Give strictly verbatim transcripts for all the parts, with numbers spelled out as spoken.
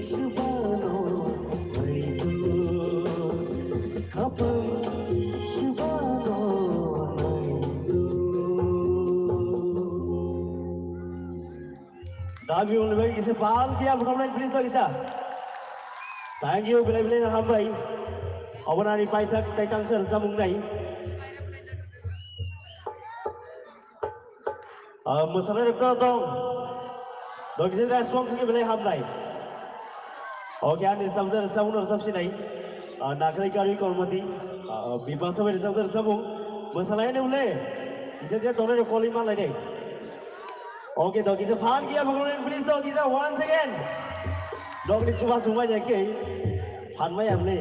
Subano naitu, khapang subano naitu. Dabi ungni bai kisa pal kia bukamnai please to kisa. Thank you, belai belai na hambai. Obo nani paithak tai tangsa rwchapmung nai. Ah, mwsanai rok to tong. Dogisi response ni belai hamnai. Okay, ani rwchapjak rwchapmung no rwchapsinai. Ah, Nakhrai Karwi Kormati. Ah, Bipasa bai rwchapjak rwchapmung. Mwsanai ni ule. Isa je tongnai rok calling manlai de. Okay, dogisi phan kia bukamnai please dogisi once again. Dogni chuba sumai jai ke. Phan mai amle.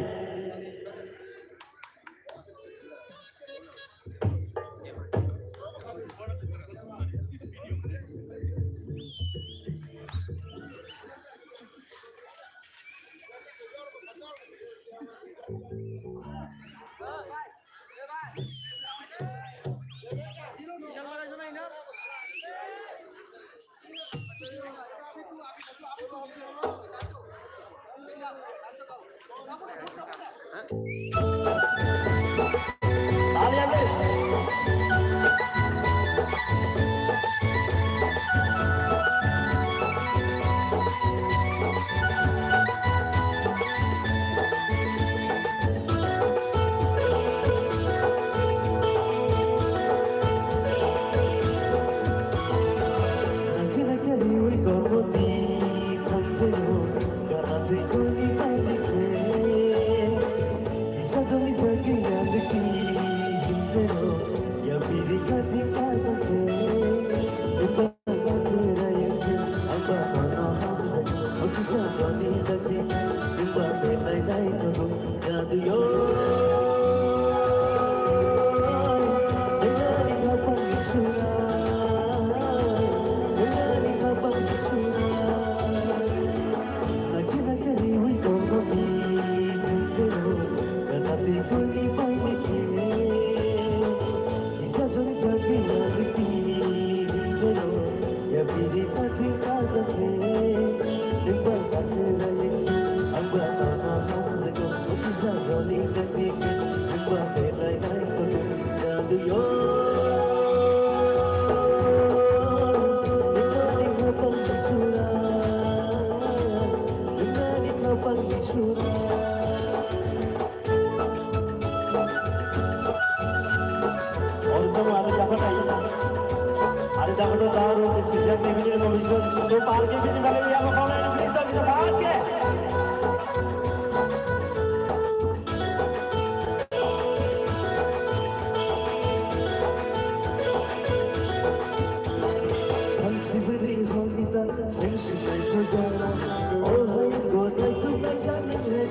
Oro samo aro jaga nai. Aro jaga to daru sijak ni bini komisi to palke bini bale ya ko kau nai please to bisa palke. Sansibri hongita, ringsi nai to dara, oh hai go nai to nai jani.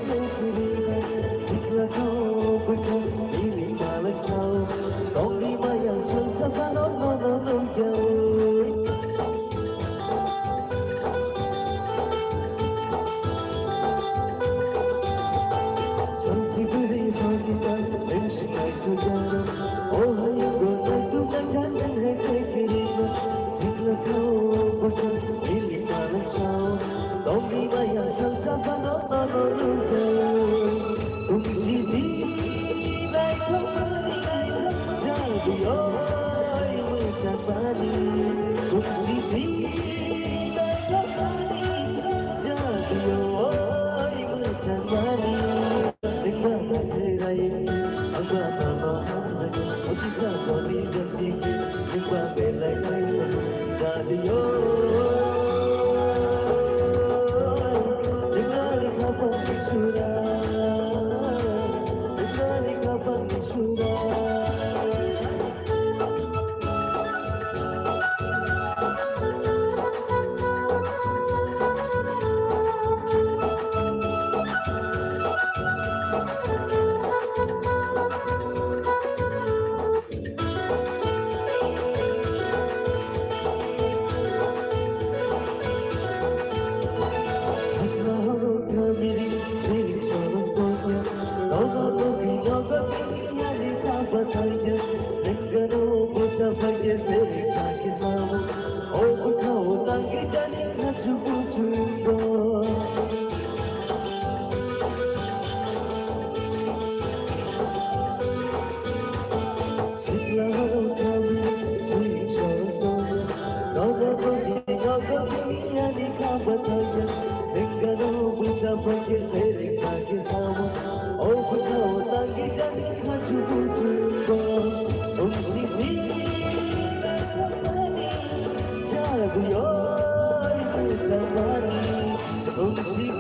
Thank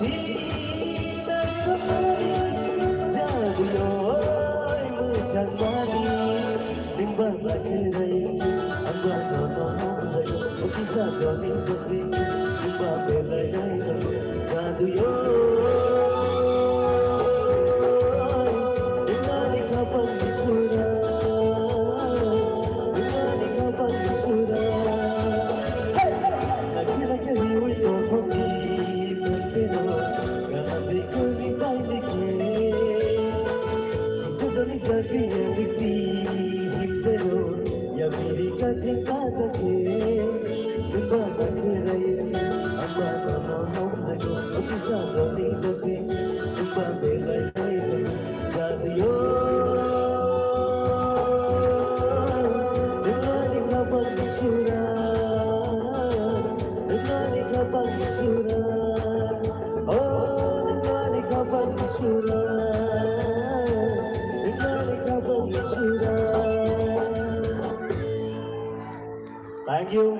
you.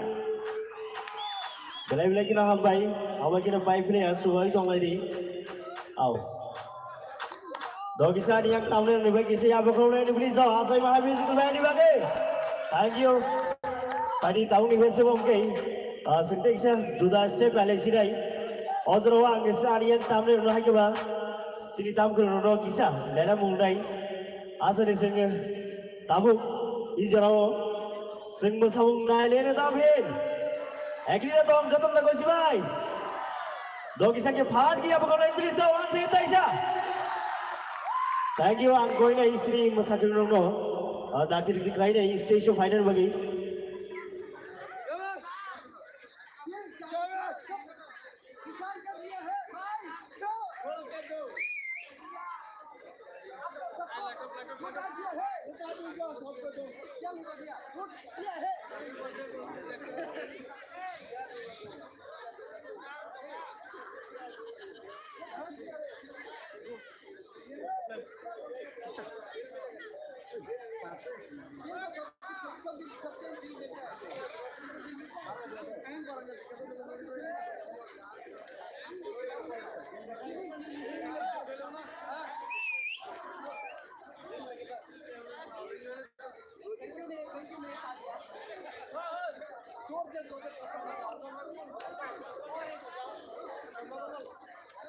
Belai belai kheno hambai, hambai kheno bai philai ya, subai tong lai di. Au. Dogisa ni yang tamne ni bai kisa ya bokro ni please do, asai maha musical band ni bage. Thank you. Tadi taung ni bese bom ke. Ah, sing teksa juda step ale sirai. Ojro wa ang kisa ni yang tamne no hai ke ba. Sini tam ko no kisa, lela mung nai. Asa ni sing tabuk, i jora o. Sing mo samung nai le ne tam hin. Ekri na tong joton na gosi bai. Dogi sakhe phan ki abo kono English da wan se taisa. Thank you, ang koi na isri masakri no no. Ah, dakir diklai na stage show final bagi.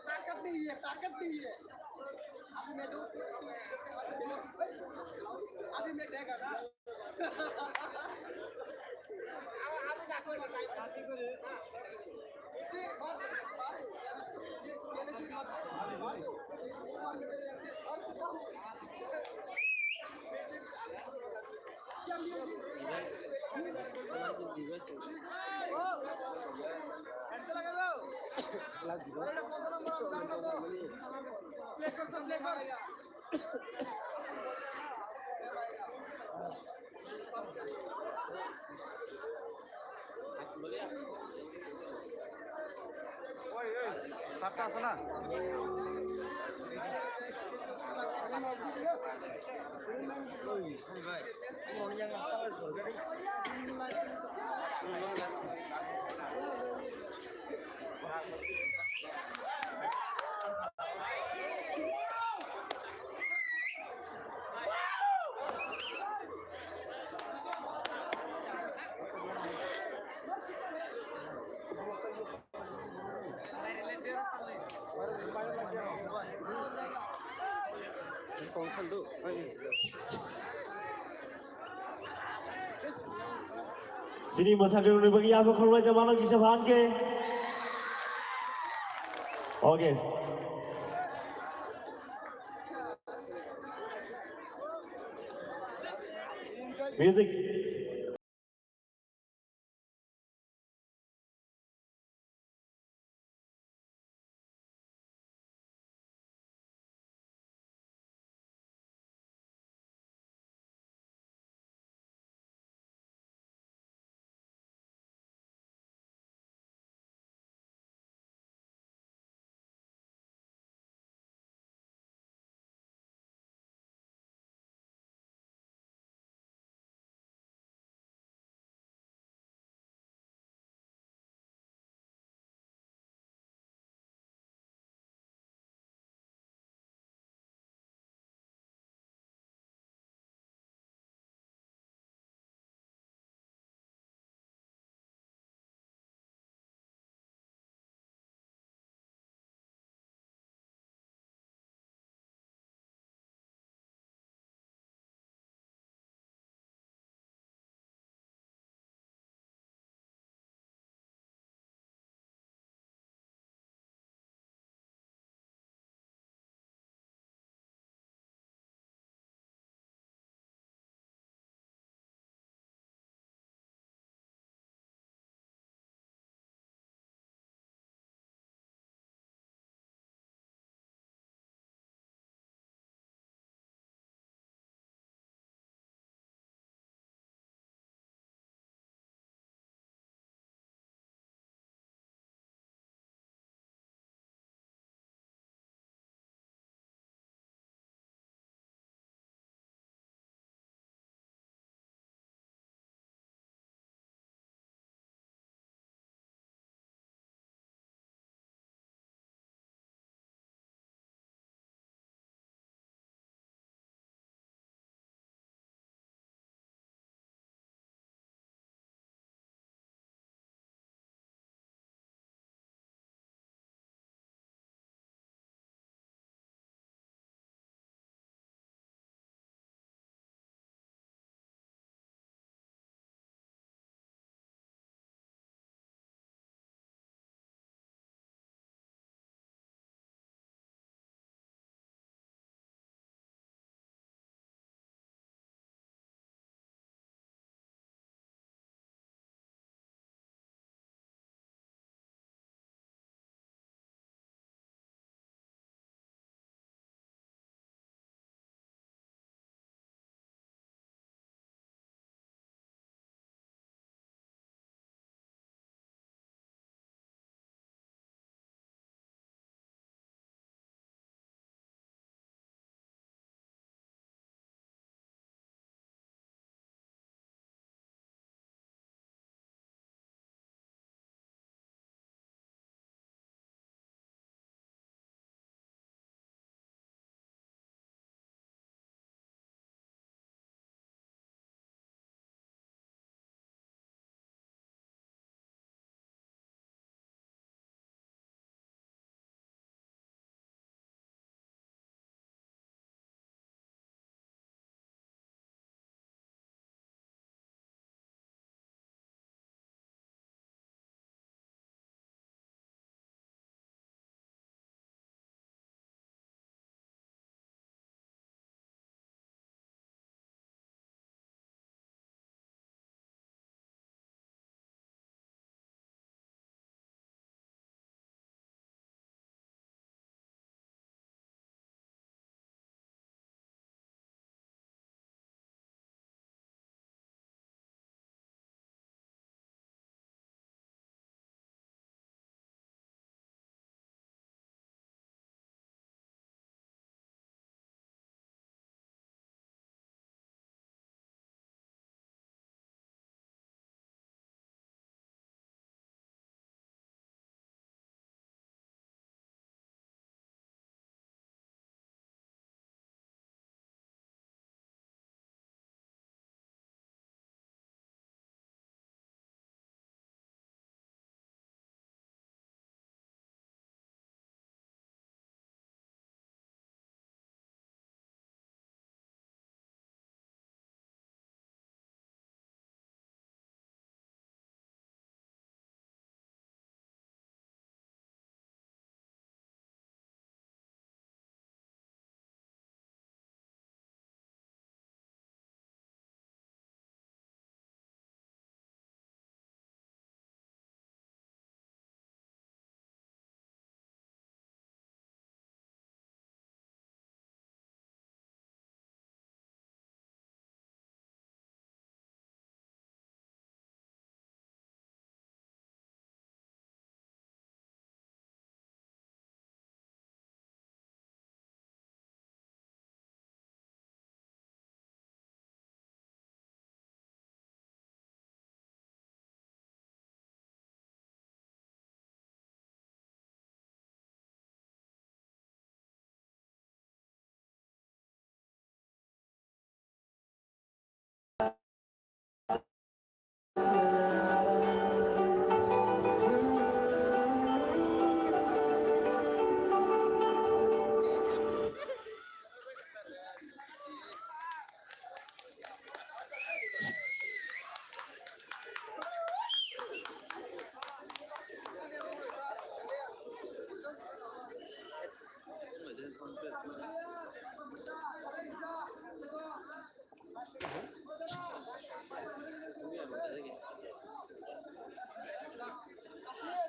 ताकत नहीं है, ताकत नहीं है। अभी मैं दो, अभी मैं देगा ना। Sini mwsakhe rwngni bagwi yapha khorbai tongmano kisa phan khe. Okay. Music.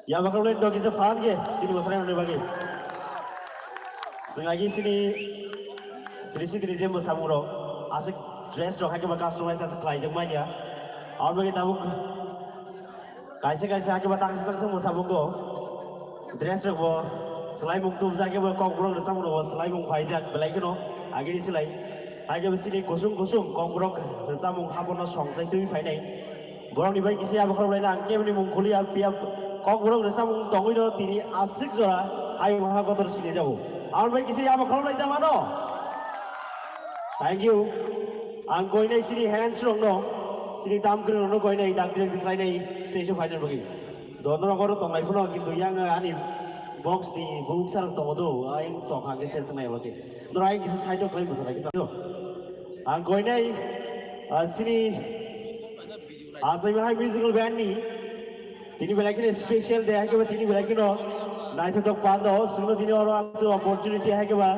Ya bakal ulen doki se fan ge sini bosrai hwnwi bagwi. Swngagi sini sini sini je mwsamung rok aswk dress rok hai khe ba customize aswk khlaijak manya. Aboni bagwi tabuk kaisa kaisa hai khe ba tangsa tangsa mwsamungo dress rok bo swlaimung tubjak, khe bo kokborok rwchapmung rok bo swlaimung phaijak belai kheno agini swlai. Hai khe bo sini kusung kusung kokborok rwchapmung hapono songchai twi phainai. Borokni bai kisa yabo khorok laina ang keboni mung kuli ya phiya kokborok rwchapmung tongwi no tini aswk jora hai maha kotor sini jago. Aboni bai kisa yabo khorok lai ta mano. Thank you. Ang koinai sini hands rok no, sini tam kwrwng rok no koinai dak direk direk lainai stage o final bagwi. Dono rok oro tonglai phano kintu yang ani box ni buksa rok tongo do, ayang chokha khe se swngnai ote. Dora ayang kisa side o khlai bwsa lagi chalo. Ang koinai, ah, sini, ah, simi hai musical band ni, tini belai kheno special day, hai khe ba tini belai kheno naithothok pando, sungno tini oro ang se opportunity hai khe ba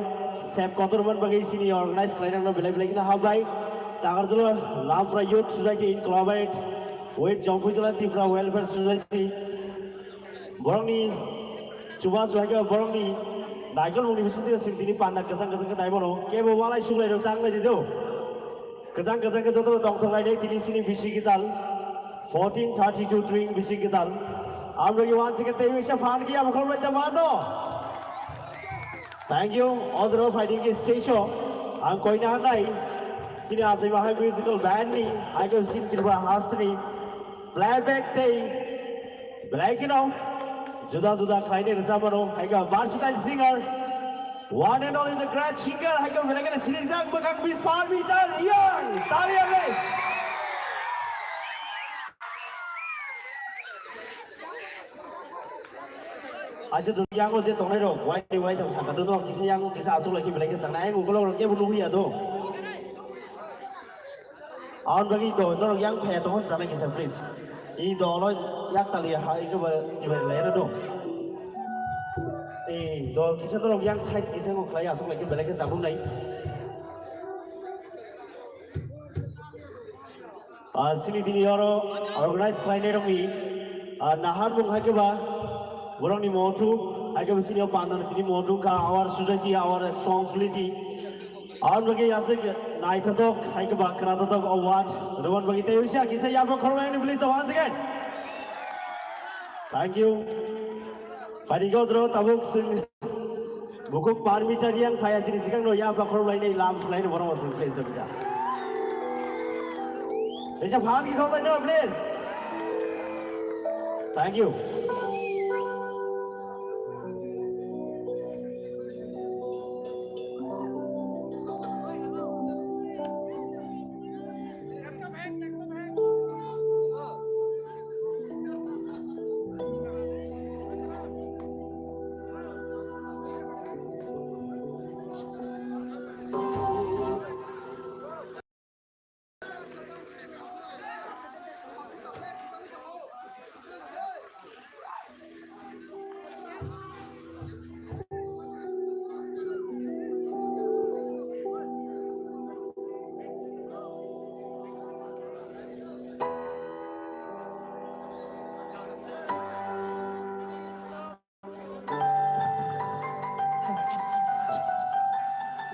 sep kotor man bagwi sini organize khlainang no belai belai kheno hambai. Tagarjala Lampra Youth Society in collaborate with Jompuitola Tipra Welfare Society. Borokni chubachu hai khe borokni naikol mungni bisingtwi sing tini panda kwchang kwchang khe naimano. Kebo walai suglai rok tang lai di do. Kwchang kwchang khe joto tong thok lai nai tini sini bisi gital. Fourteen thirty-two tring bisi gital. Amrogi wan chike tei wisa fan ki abo khol lai da mano. Thank you. Odro fighting ki stage show. Ang koina hanai. Sini Ajai Mahai musical band ni. Hai khe sini Tripura hasteni. Playback tei belai kheno juda juda khlainai rwchapmano, hai khe versatile singer, one and only the great singer, hai khe belai kheno sinijak bwkhak Miss Parmita Reang, talia please. Acha to yango je tongnai rok, wai wai tong saka to no, kisa yango kisa achuk lai khe belai khe changnai, ai ukolog rok kebo nugwi ya do. Aboni bagwi do, norok yang phaya tongkha chana kisa, please. I dolo yak tali hai khe ba chibai lai do. I dol kisa norok yang side kisa ngo khlai aswk lai khe belai khe chabuk nai. Ah, sini tini oro organize khlainai rokni, ah, naharmung hai khe ba borokni motto, hai khe ba sini o pandani tini motto kha our society, our responsibility. Aboni bagwi aswk naithothok hai khe ba khwnathothok award rwmani bagwi tei wngsi kisa yapha khoroknai hwnwi please once again. Thank you. Phaidi godro tabuk chwng bukhuk Parmita Reang phaiya chini sikang no yapha khorok lainai lam lainai borok chwng please jabisa. Kaisa phan ki khorok lainai please. Thank you.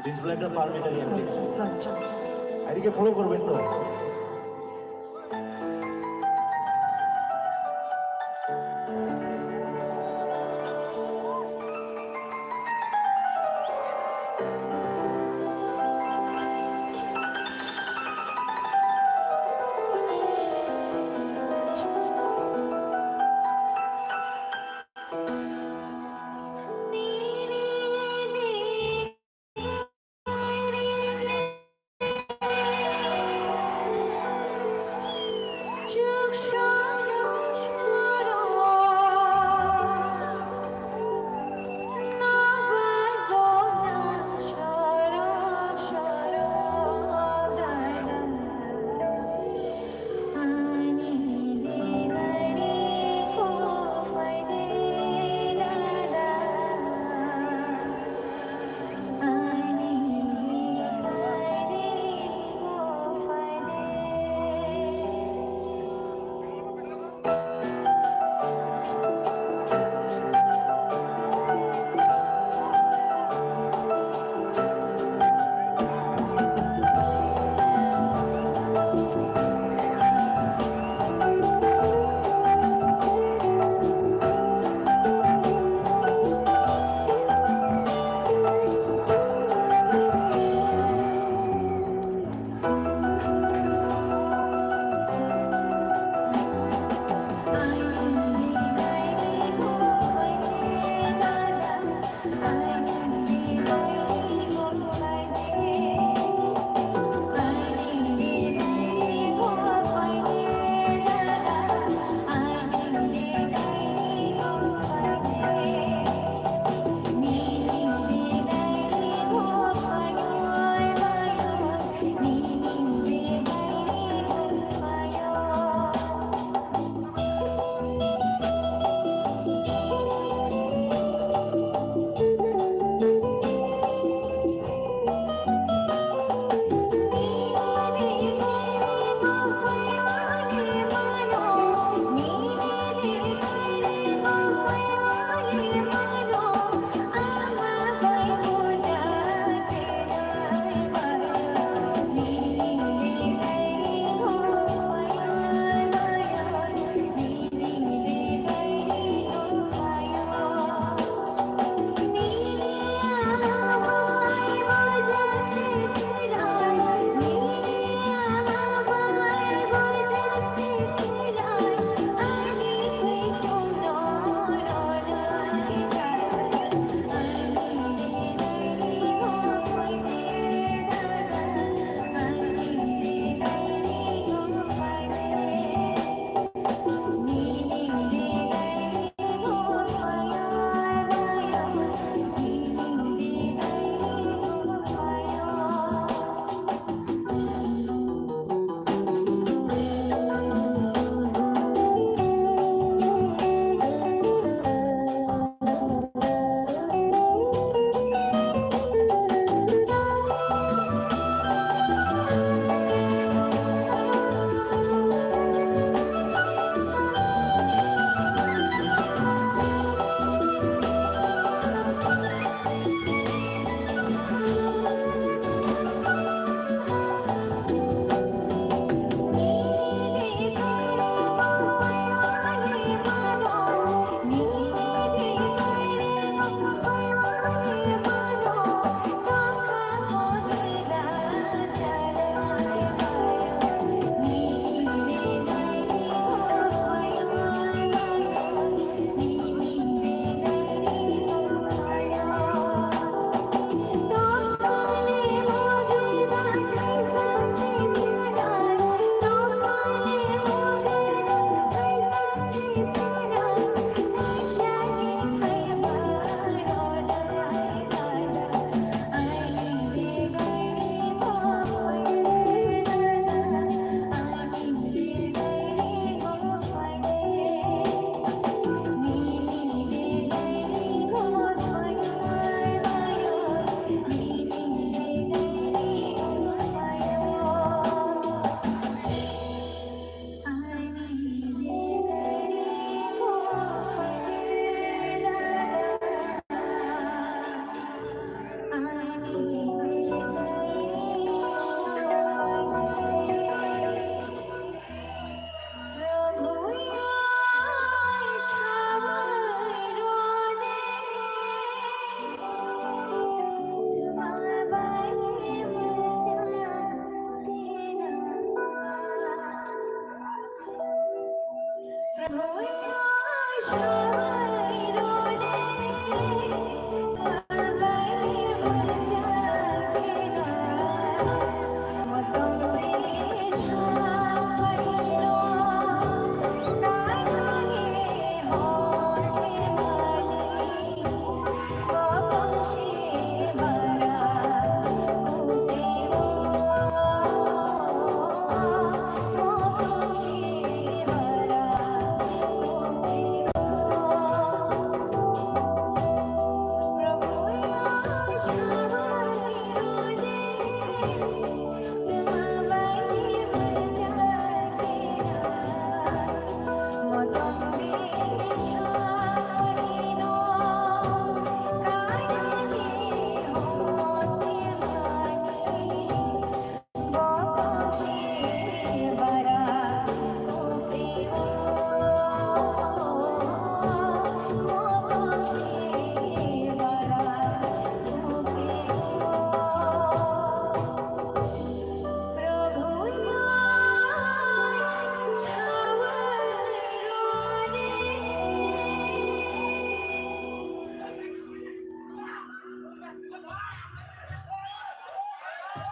Display টা পারমিশন নিয়ে প্লিজ। আইডিকে ফলো করবেন তো।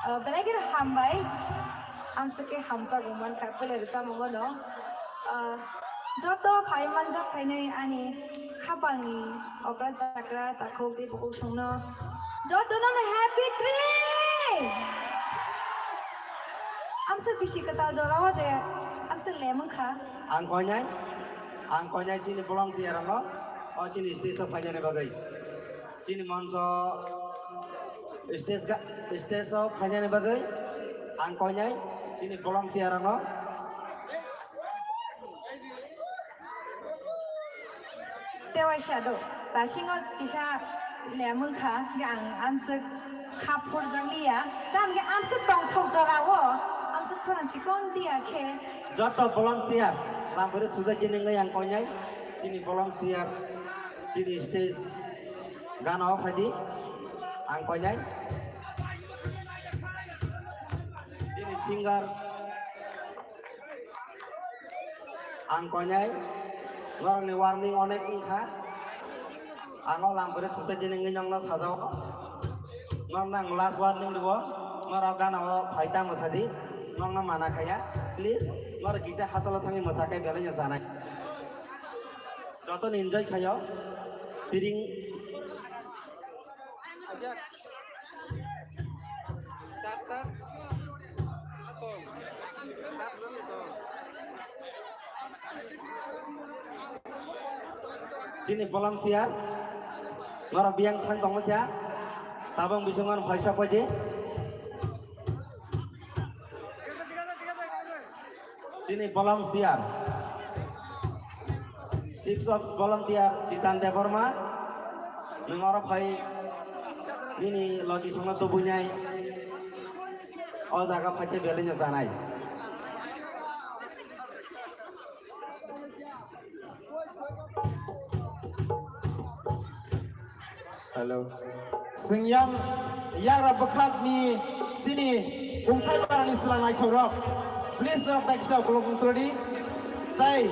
Ah, belai kheno hambai. Amswk khe hamjago mankha, belai rwchapmung no. Ah, joto phai manjak phainai ani khapangni okra chakra takhuk tei bukhuk songno. Jotono no happy three! Amswk bisi kwtal jorao de, amswk lemwng kha. Ang koinai, ang koinai chini bolong tiyarano, o chini stage o phainani bagwi. Chini moncho stage ga, stage o phainani bagwi ang koinai chini bolong tiyarano. Tewaisa do, dasingo kisa lemwng kha, hwnkhe ang amswk khap phurjak liya, tamo hwnkhe amswk tongthok jorao, amswk khorang chikon diya khe. Joto volunteer, lamphuru sujak gini wngwi ang koinai, chini volunteer, chini stage gana o phaidi, ang koinai. Chini singer, ang koinai, norokni warning onek wngkha. Ang o lamphuru sujak gini wngwi nokno sajao. Norokno ang last warning rwo, norok gana o phai ta mwsadi, nokno mana khaya. Please, norok kisa hachalo thangwi mwsakhe belai no chanai. Jotono enjoy khaio. Tiring. Chini volunteer, norok biyang thang tongma kya, tabang bisingo phaisa phaidi. Chini volunteer, chiefs of volunteer Jitan Debbarma, nwng oro phai nini logi songno tubuinai, o jaga phaikhe belai no chanai. Hello. Singyang yagra bwkhakni sini kungthai barani sila naithok rok. Please norok taikisa ukulok wngsuladi. Tai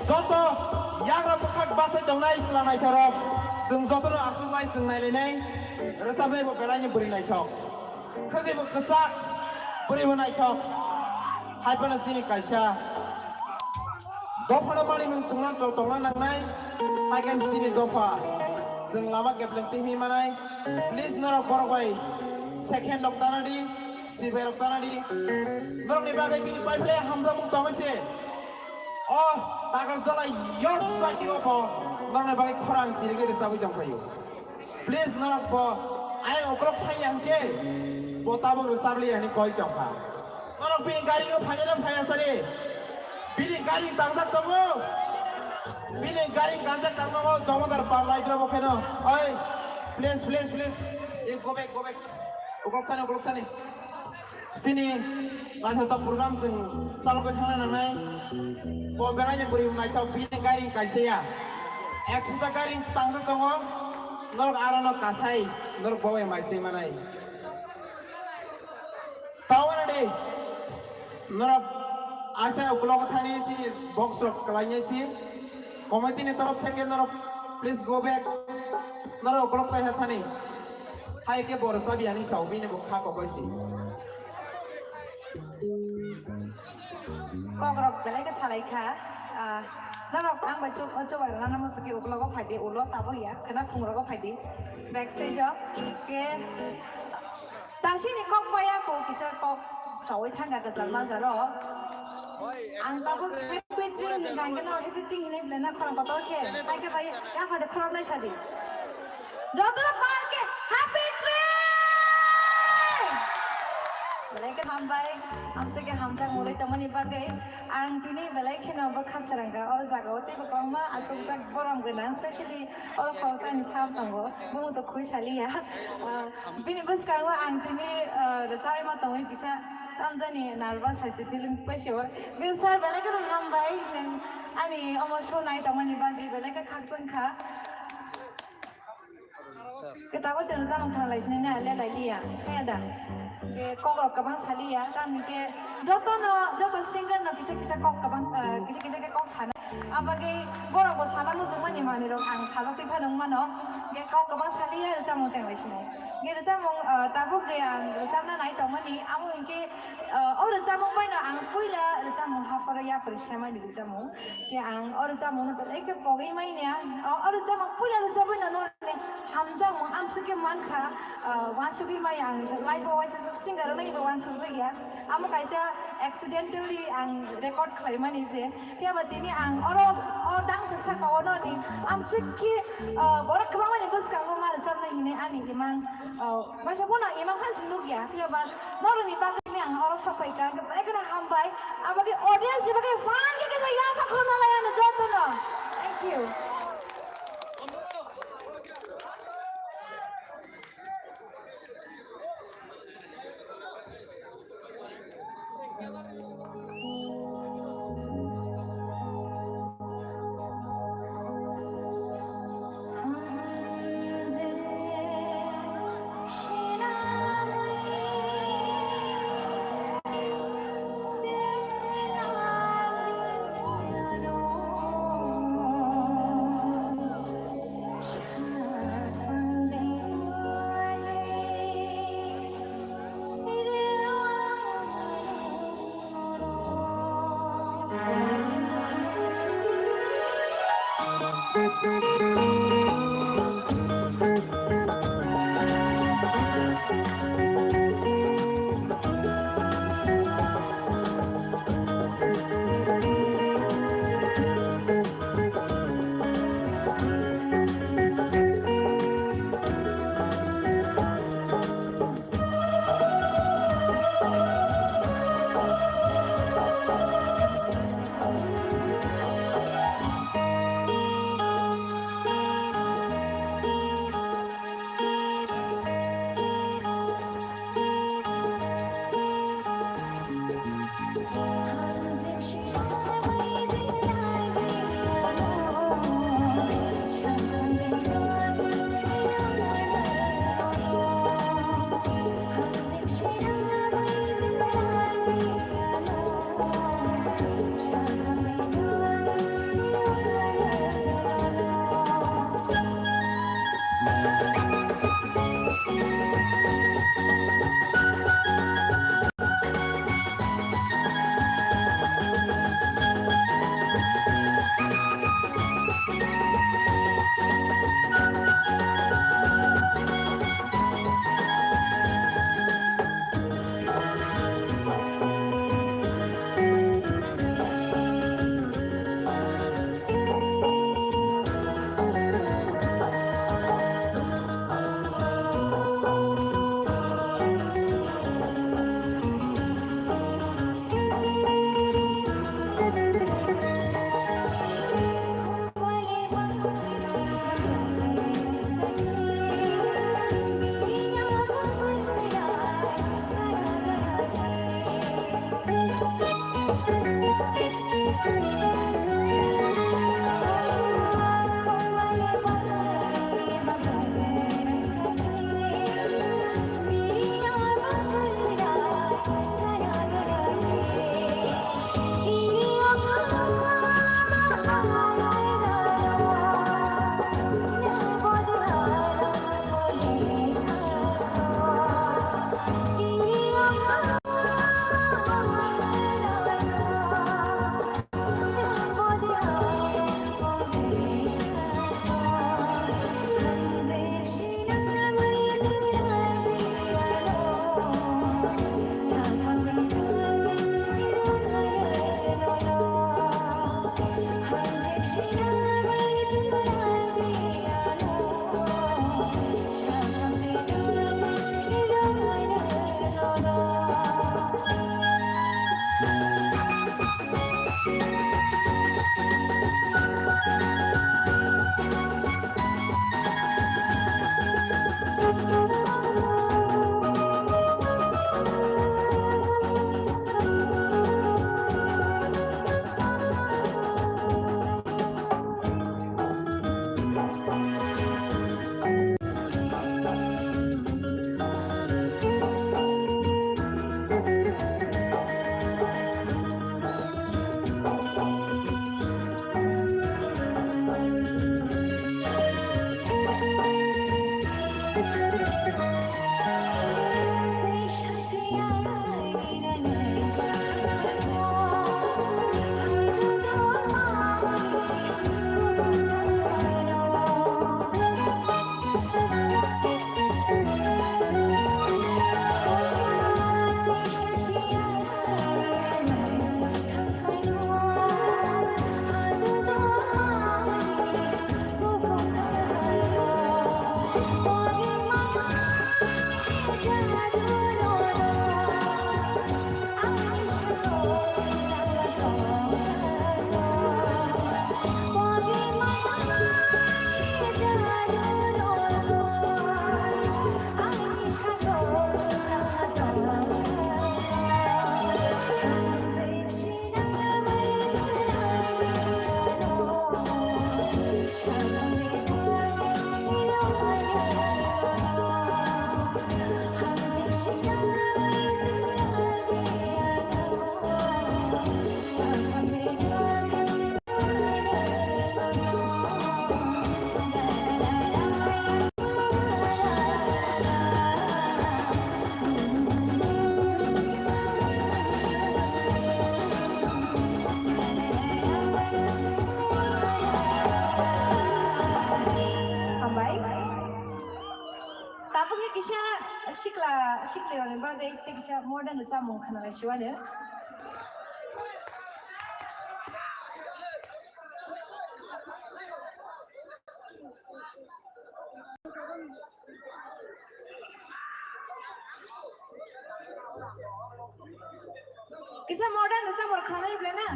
joto yagra bwkhak basai tongnai sila naithok rok. Chwng jotono aswk bai chwng nailainai. Rwchapnai bo belai ni bwrwi naithok. Khajwi bo kwchak, bwrwi bo naithok. Hai phano chini kaisa dophano manwi mung tongna, tongna nangnai. Hai khe chini dopha. Chwng lama kepleng twi himwi manai. Please norok borok bai second rok tana di, sibai rok tana di. Norokni bagwi bini paiphlai hamjakmung tongwi se. O Takarjala Youth Society o bo norokni bagwi khorang chirigwi rwchabwi tongphaio. Please, norok bo ayang uklok thangya hwnkhe bo tabuk rwchap liya hwnwi koi tongkha. Norok bini gari no phaiya na phaiya sari? Bini gari tangjak tongo. Bini gari tangjak tangma o Jomodar par laidra bo kheno. Oi, please, please, please. You go back, go back. Uklok thani, uklok thani. Chini naithotok program chwng chalogwi thangna nangnai. Bo belai ni bwrwi naithok, bini gairing kaisa ya. Ekso ta gairing tangjak tongo. Norok aro no kasai, norok bo bai mai se manai. Tawani de norok asa uklok thani si box rok kwlainai si. Committee ni torof theke norok please go back. Norok uklok tai ha thani. Hai khe bo rwchap ya hinwi sao, bini bo kha kokoi se. Kokrok belai khe salai kha. Ah, norok ang bai chu-, chubai rwna muchuk khe uklogo phai di, ulo tabuk ya, khwna phungrogo phai di. Backstage o khe tasini kok paya ko kisa kok chawi thangkha kwchal majaro. Ang tabuk happy three hwnkha, hwnkhe no happy three hinwi belai no khorang kotor khe. Hai khe bai ya phade khoroknai sadi. Jotono pal khe happy three! Belai khe hambai, amswk khe hamjak murui tongmani bagwi. Ang tini belai kheno bwkha srangkha o jagao teibo kwbangma achukjak borom gwnang, specially o khoroksa ni sir tongo, bumung to khui saliya. Ah, bini bwskango ang tini, ah, rwchapma tongwi kisa tamjani nervous hai se feeling paisio. Sir, belai kheno hambai, nwng ani omo show nai tongmani bagwi belai khe khakchang kha. Kwtabo chwng rwchapmung khnalaisini na, le lailiya, kaya da? Khe kokrok kwbang saliya, tamni khe jotono, joto singer no kisa kisa kok kwbang, ah, kisa kisa khe kok sana. Abagwi borok bo sana muchungmani manwirok ang sajagwi phano wngmano. Khe kok kwbang saliya, rwchapmung chenglaisini. Hingke rwchapmung, ah, tabuk je ang rwchapna nai tongmani, amo hingke, ah, o rwchapmung bai no ang puila rwchapmung hapharo yapri semani rwchapmung. Ke ang o rwchapmung no belai khe pogwi manya. O, o rwchapmung puila rwchapwi no norni hamjakmung amswk khe mankha, ah, wansugwi maya ang live o waisa singer no ibo wansukjak ya. Amo kaisa accidentally ang record khlaimani se. Phiya ba tini ang oro o dangsa saka o noni amswk khe, ah, borok kwbangma ni bwskango ma rwchapna hinwi ani imang, ah, waisa bono imang phan se nukya. Phiya ba noroni bagwi ni ang oro sokphaikha. Hwnkhe belai kheno hambai. Aboni audience ni bagwi phan khe kisa yapha khorna lai ano jotono. Thank you. Abo khe kisa sikla, sikla rokni bagwi tei kisa modern ni chamung khna lai siwani. Kisa modern ni chamung khna lai bwle na.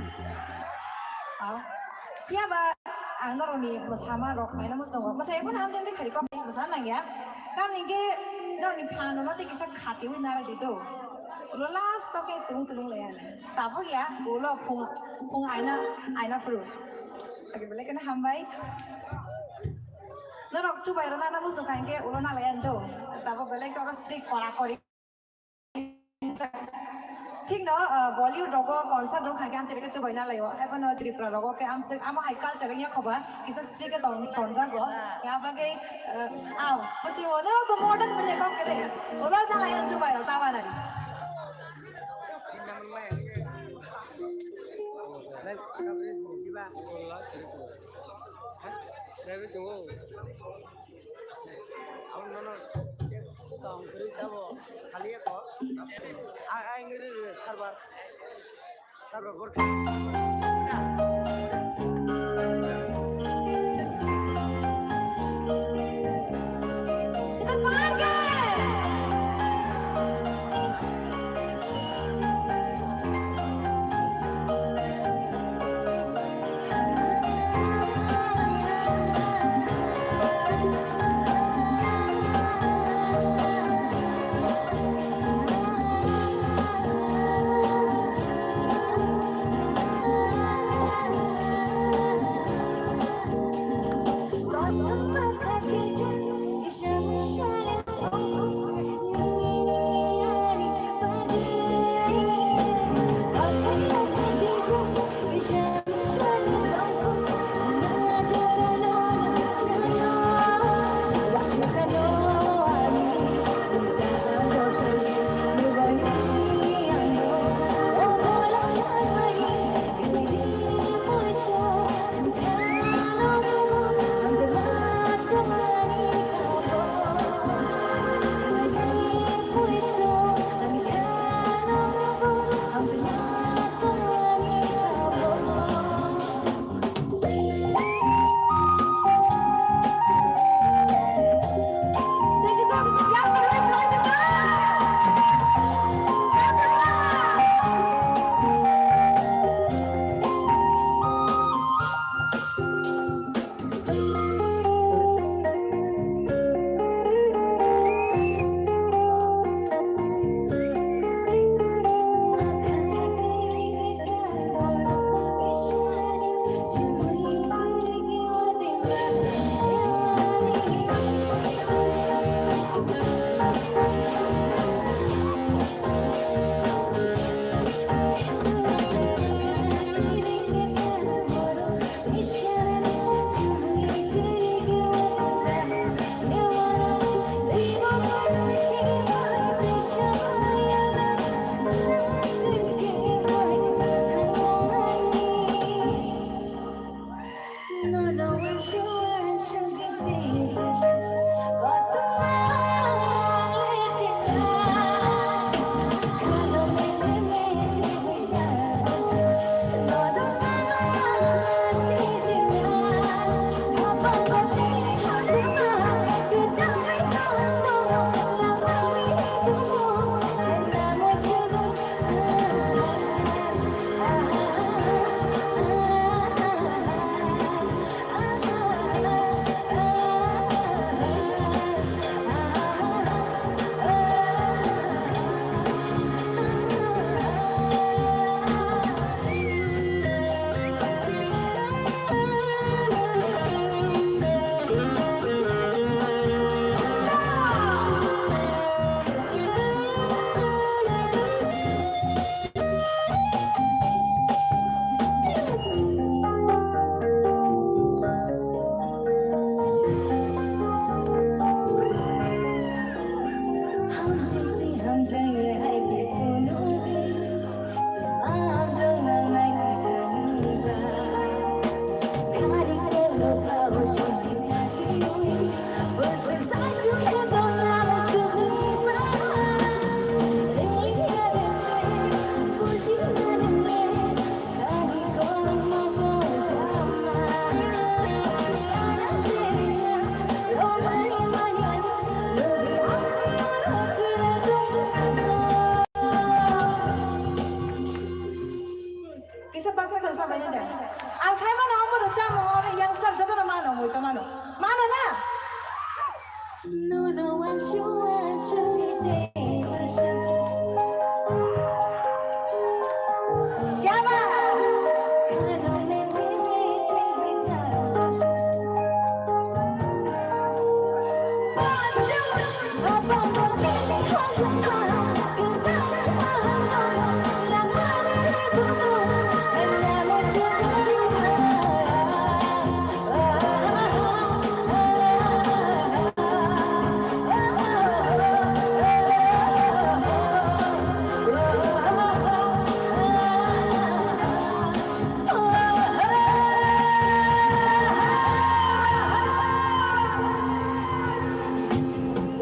Ah. Phiya ba ang norokni mwsama rok paina muchungo. Mwsai phano amtwini khari kok mwsa nangya. Tamni khe norokni phan rokno tei kisa khatiwi narai di do. Ulo last o khe tulung tulung lai ani. Tabuk ya, ulo phung, phung aina, aina phuru. Agi belai kheno hambai. Norok chubai rok nana muchung kha hinkhe ulo nalai ani do. Tabuk belai khe oro strict kora kori. Thikno, ah, Bollywood rogo concert rok hai khe amtwi khe chubai na laio. Ebono Tripura rogo khe amswk amo hai culture wngya khoba kisa strict khe ton-, tonjago. Ya bagwi, ah, aw, kuchi mo no ko modern bole kok kere. Olo jala ya chubai rok ta banani. Rabbit tongo. Ang nono tong kwrwi tabo khali eko. Ang, ang ri ri sarbar. Sarbar gor.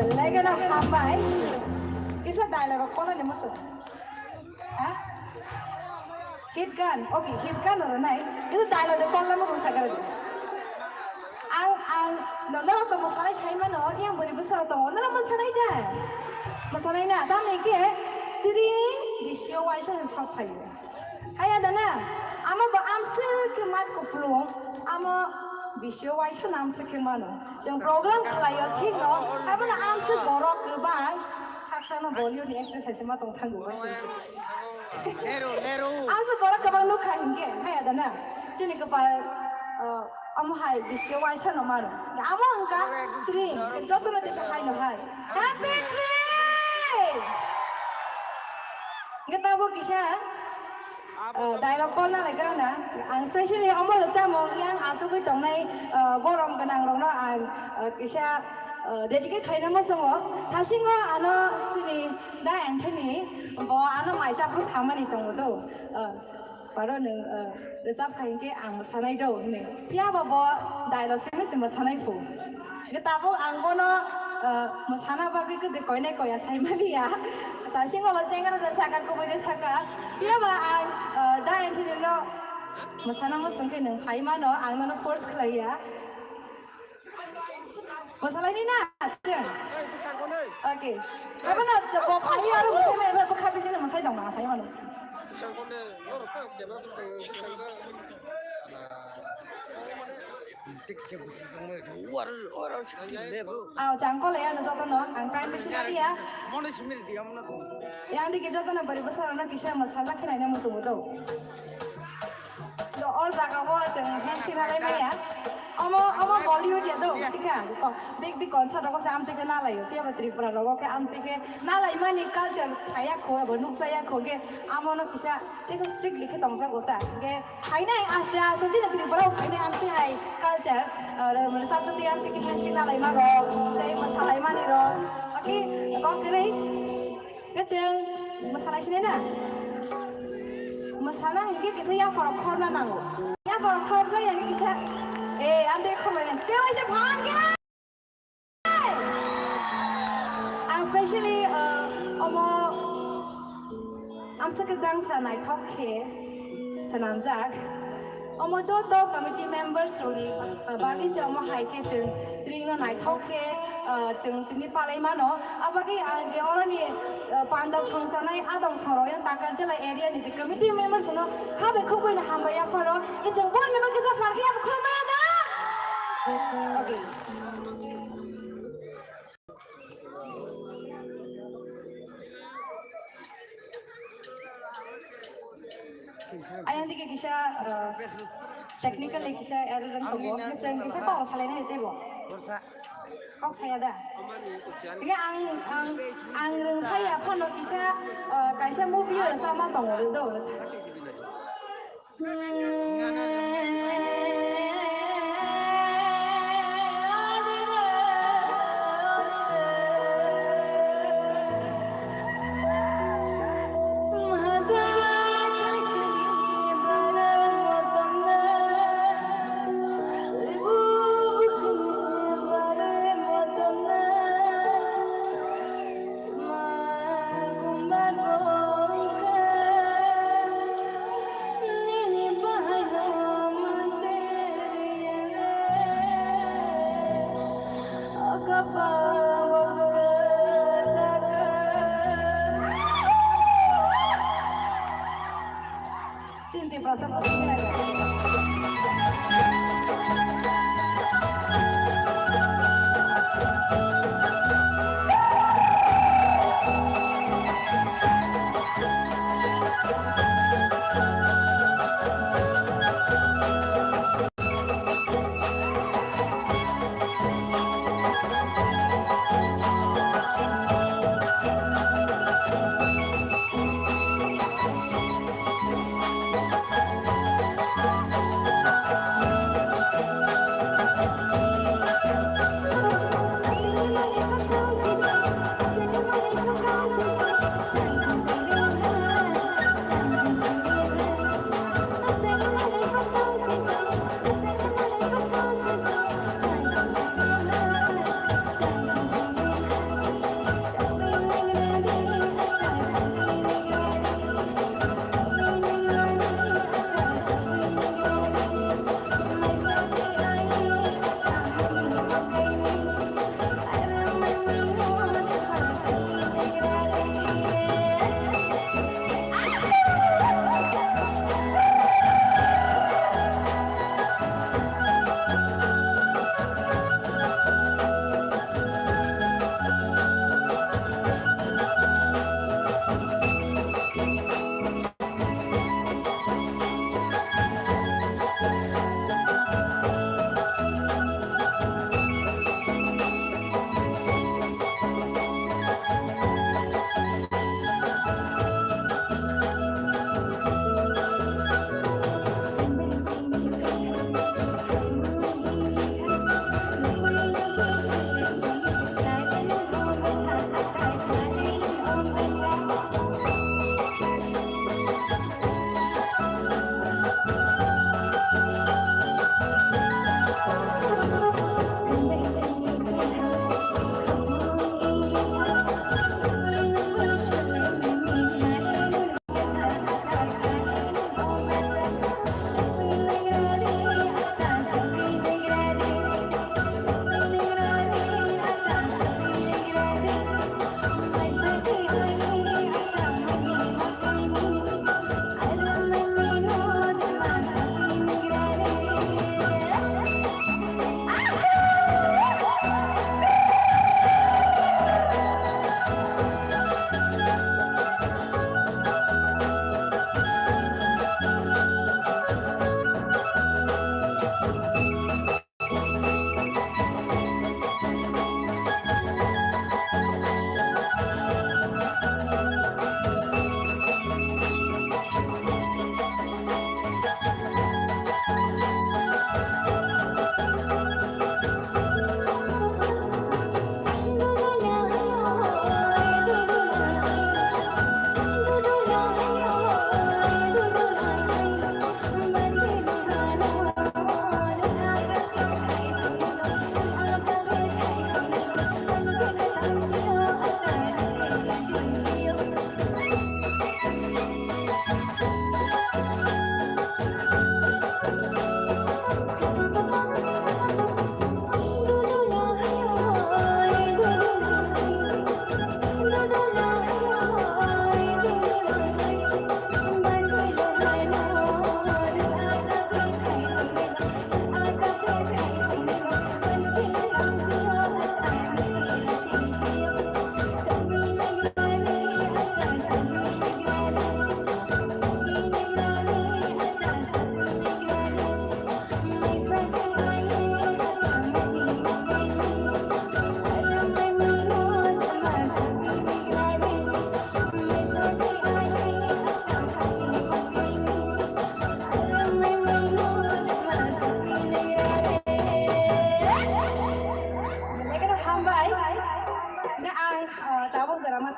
Belai kheno hambai. Kisa dialogue rok kono ni muchung. Ha? Hit gan, okay, hit gan oro nai. Itu dialogue de kolla mo saka rodi. Ang, ang, no, norok to mosanai sai mano, yang bori bwsarok tongo, norok mosanai da? Mosanai na, tamni ke, tring, bisio waisa sa phaio. Haya dana, amo bo amswk khe mat kuplung, amo bisio waisa na amswk khe mano. Chwng program khlaio, thik no, abono amswk borok kwbang, saksano Bollywood ni actress hai se ma tong thango, waisa waisa. Leru, leru. Ang se borok kwbang nukha hinkhe, hai adana. Chini kwpal, uh, omo hai bisio waisa no mano. Amo wngkha tring, jotono tesa hai no hai. Happy tring! Hwnkhe tabuk kisa, uh, dialogue call na lai kha na. Ang specially omo rwchapmung yang asugwi tongnai, uh, borom gwnang rokno ang, uh, kisa, uh, dedicate khlaina muchungo. Thasingo ano chini Da Anthony, bo ano mai chapru samani tongo do. Ah, baro nwng, ah, rwchap khai hwnkhe ang mwsanai do hwnwi. Phiya ba bo dialogue simi se mwsanai phu. Hwnkhe tabuk ang bono, ah, mwsana bagwi kwdwi koinai koya saimani ya. Tasingo bo chengra da saka, kubui da saka. Phiya ba ang, ah, Da Anthony no mwsana muchung khe nwng phai mano, ang nono force khlai ya. Mwsalaini na, chwng? Okay. Abono bo phai aro mwsai mai, bo kha bising mwsai tong ma, sai mano. Aw, chang kole ano jotono, ang time bisi naliya. Yang dike jotono bari bwsarokno kisa mwsajak khe naina muchungo do. Do or jaga o chwng handshake nalai maya. Omo, omo Bollywood ya do, chikha. Ko, big, big concert rogo se amtwi khe nalaio. Phiya ba Tripura rogo khe amtwi khe nalai mani culture phaiya kho, abo nukjaya kho khe amono kisa, kisa strictly khe tongjago ta. Khe phainai aste aste chini Tripura o phainai amtwi hai culture, ah, sakti amtwi khe handshake nalai ma rok, tei mwsalai mani rok. Oke, kok kwrwi. Khe chwng mwsanai sinai na? Mwsana hinkhe kisa yapharo khorna nango. Yapharo khorjak ya kisa. Eh, amtwi khormani. Tei waisa phan khe. Ang specially, uh, omo amsa kwdang sa naithok khe swnamjak. Omo joto committee members rokni, uh, bagwi se omo hai khe chwng tring no naithok khe, uh, chwng tini palai mano. Abagwi ang je oroni, uh, panda songchanai adong sorok yang Takarjala area ni je committee members no khabai khukui no hambai yapharo. Chwng bon mema kisa phan khe abo khormaya da? Okay. Ayang dike kisa, uh, technical kisa error ang tongo. Chwng kisa kok salai nai tebo. Kok saya da. Iya ang, ang, ang rwng thaya phano kisa, uh, kaisa movie o sama tongo do.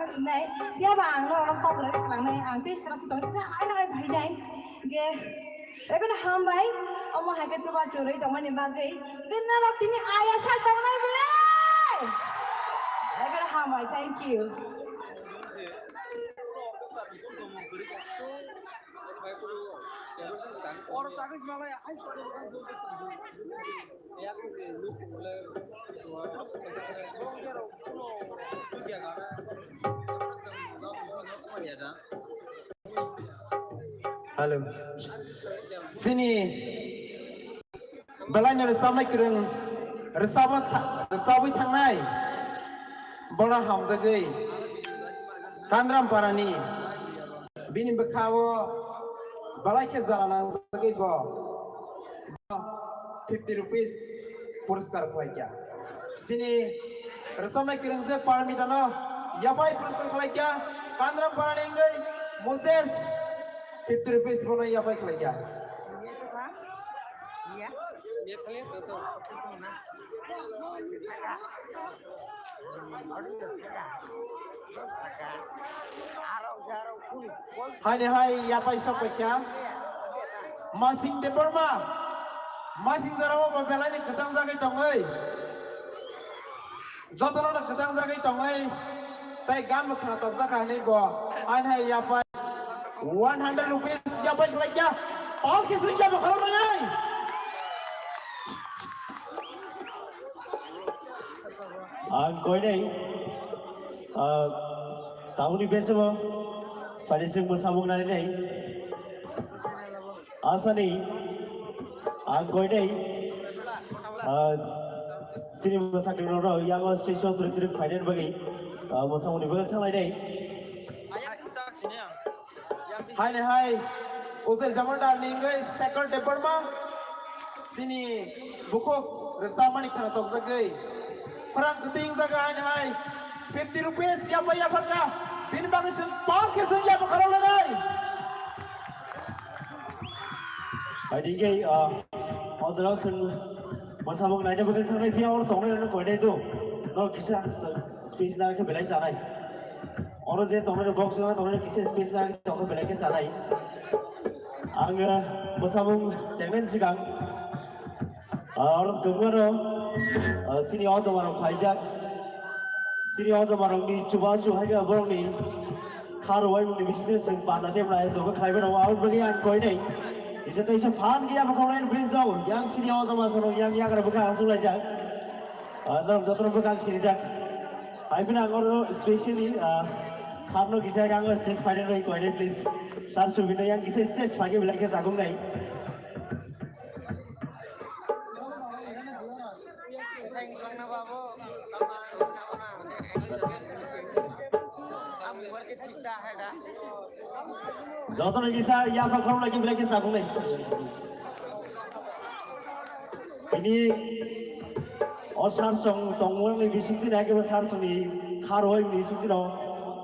Sinai, phiya ba ang norok kok rwui thangnai, ang tei sara sitong sa ai nai phainai. Ge, ekhono hambai, omo hai khe chuba churui tongmani bagwi. Ge norok tini aya sai tongnai bwle. Ekhono hambai, thank you. Hello. Sini belai ni rwchapnai kwrwng rwchapma tha-, rwchapwi thangnai. Bono hamjagwi Kandram Parani. Bini bwkha o belai khe jala nangjagwi bo fifty rupees puraskar khlaikha. Sini rwchapnai kwrwngsa Parmitano yaphai puraskar khlaikha. Kandram Parani wngwi Moses fifty rupees bono yaphai khlaikha. Haini hai yapai sok paikha. Masing Debbarma. Masing jorao bo belai ni kwchang jagwi tongwi. Jotono no kwchang jagwi tongwi. Tai gan bo khna tokjak hinwi bo. Haini hai yapai one hundred rupees yapai khlaikha. Pal khe singya bo khorok nai. Ang koinai, ah, tabukni bechamo, phaini chwng mwsamung nainai. Asani, ang koinai, ah, sini mwsakrwng rok yang o stage o twrwk twrwk phainani bagwi, ah, mwsamungni bagwi thanglainai. Haini hai, ujai jamandar ni wngwi Shekhar Debbarma, sini bukhuk rwchapmani khna tokjagwi. Phrang kwtwi wngjaga haini hai, fifty rupees yapai yapharkha, bini bagwi chwng pal khe chwng yapha khorok lainai. Hai dingkhe, ah, o jora chwng mwsamung naina bagwi thangnai phiya oro tongnai rok koinai do. Norok kisa space nang khe belai chanai. Oro je tongnai box o tongnai kisa space nang khe tongnai belai khe chanai. Ang, ah, mwsamung chengnaini swkang, ah, oro kwbangma no, ah, sini o joma rok phaijak. Sini o joma rokni chubachu hai khe borokni kha rwui mungni bisingtwi chwng panda tei mwnai tongkha khlai mano. Aboni bagwi ang koinai kisa tei kisa phan khe yapha khoroknai, please, dao. Yang sini o joma sano yang yagra bwkha aswk laijak. Ah, norok jotono bwkha ang sinijak. Hai phano ang oro specially, ah, sir no kisa ang stage phaina rwi koinai, please. Sir Subin no yang kisa stage phaikhe belai khe jagung nai. Jotono kisa yapha khoroknai khe belai khe jagung nai. Ini o sir song tongmani bisingtwi nai khe bo sir songni kha rwui bisingtwi no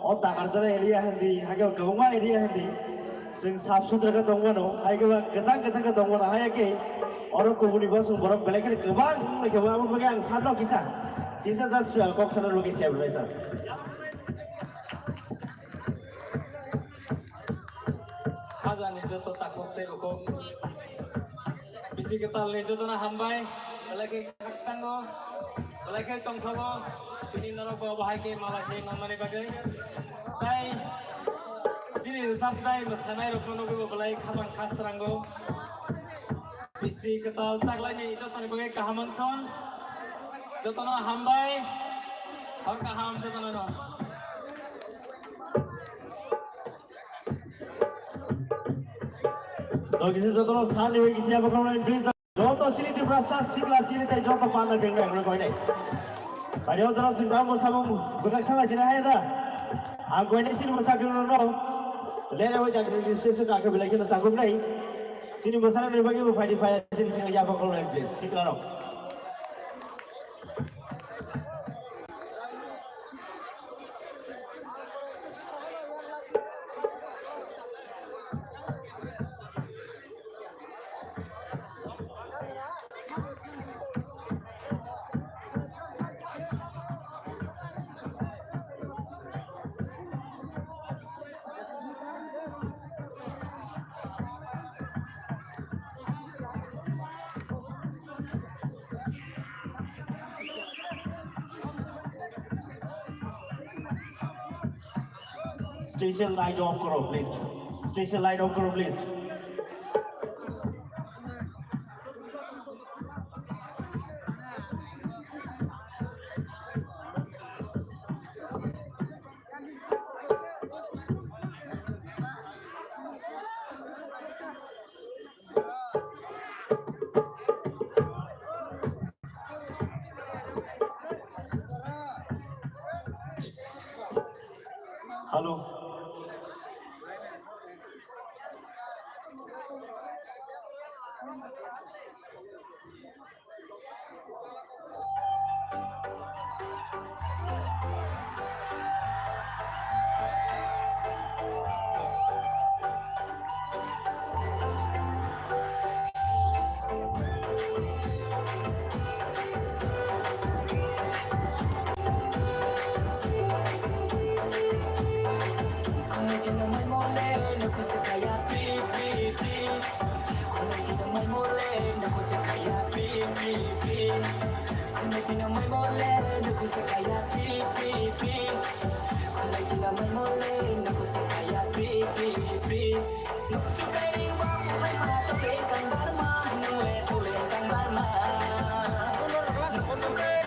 o Takarjala area hindi, hai khe kwbangma area hindi. Chwng sap sutra khe tongmano, hai khe ba kwchang kwchang khe tongmano, hai khe oro kubuni bosong borok belai kheno kwbang wngkhe bo, aboni bagwi ang sir no kisa, kisa just, uh, kok sana rwgwi se belai sir. Khajani joto takhuk tei bukhuk. Bisi kwtalni jotono hambai, belai khe khaksango, belai khe tongthogo, tini norok bo bahai khe mala khe manmani bagwi. Tai chini rwchapnai, mwsanai rokno nugwi bo belai khapang kha srango. Bisi kwtal taklaini jotoni bagwi kaham wngthon. Jotono hambai, hor kaham jotono no. Dogisi jotono sani bai kisi abo kono introduce. Joto sini Tiprasa sikla sini tai joto panda bengna yang koi nai. Bari o jora sing bang mo samung bwkak thang sini hai da. Ang koi nai sini mo sakri no no. Lere wai dak sini sini ka ke belai kena sakum nai. Sini mo sana ni bagi mo fight fight sini sini ya abo kono introduce. Sikla no. Station light off koro, please. Station light off koro, please. Hello. Khonai tino mai mole, nuku se kaya pri, pri, pri. Khonai tino mai mole, nuku se kaya pri, pri, pri. Khonai tino mai mole, nuku se kaya pri, pri, pri. Khonai tino mai mole, nuku se kaya pri, pri, pri. Nuk chukai ring ba, mai ma to le kang bar ma, nung le to le kang bar ma. Nuk chukai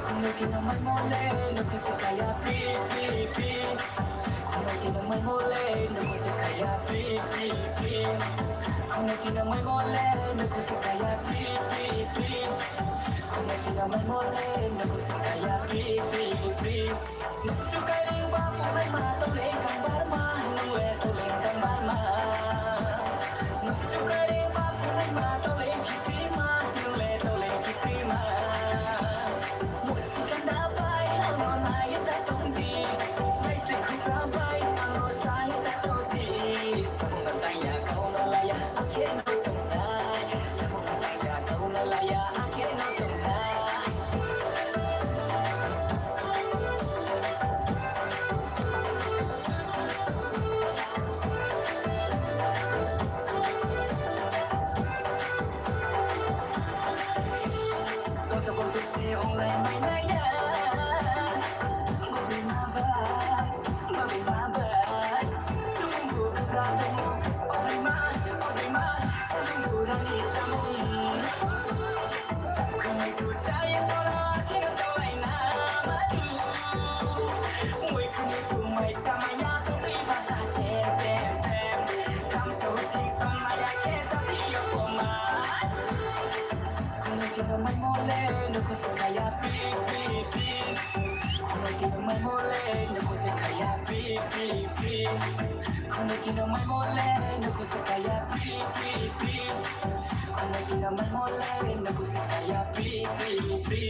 Khonai tino mai mole, nuku se kaya pri, pri, pri. Khonai tino mai mole, nuku se kaya pri, pri, pri. Khonai tino mai mole, nuku se kaya pri, pri, pri. Khonai tino mai mole, nuku se kaya pri, pri, pri. Nuk chukai ring ba, punai ma to le kang bar ma, nung le to le kang bar ma. Nuk chukai ring ba, punai ma to le ki pri ma, nung le to le ki pri ma. Musikanda bai, ano na yeta tongdi. Naisle khukra bai, ano sa yeta tongdi. Sabung taya, kau na laya, akhe no tongdai. Sabung taya, kau na laya, akhe no tongdai. Koso koso se online mai naya. Bobima bai, bobima bai. Tumungku kubra tumu, obaima, obaima. Samung kurani samung. Samung kami tu caya tora, kira tawai na madu. Wai kuni tu mai chamaya, tu tui basa chem, chem, chem. Kam so thik samaya, ke jati yo koma. Khonai tino mai mole, nuku se kaya pri, pri, pri. Khonai tino mai mole, nuku se kaya pri, pri, pri. Khonai tino mai mole, nuku se kaya pri, pri, pri. Khonai tino mai mole, nuku se kaya pri, pri, pri.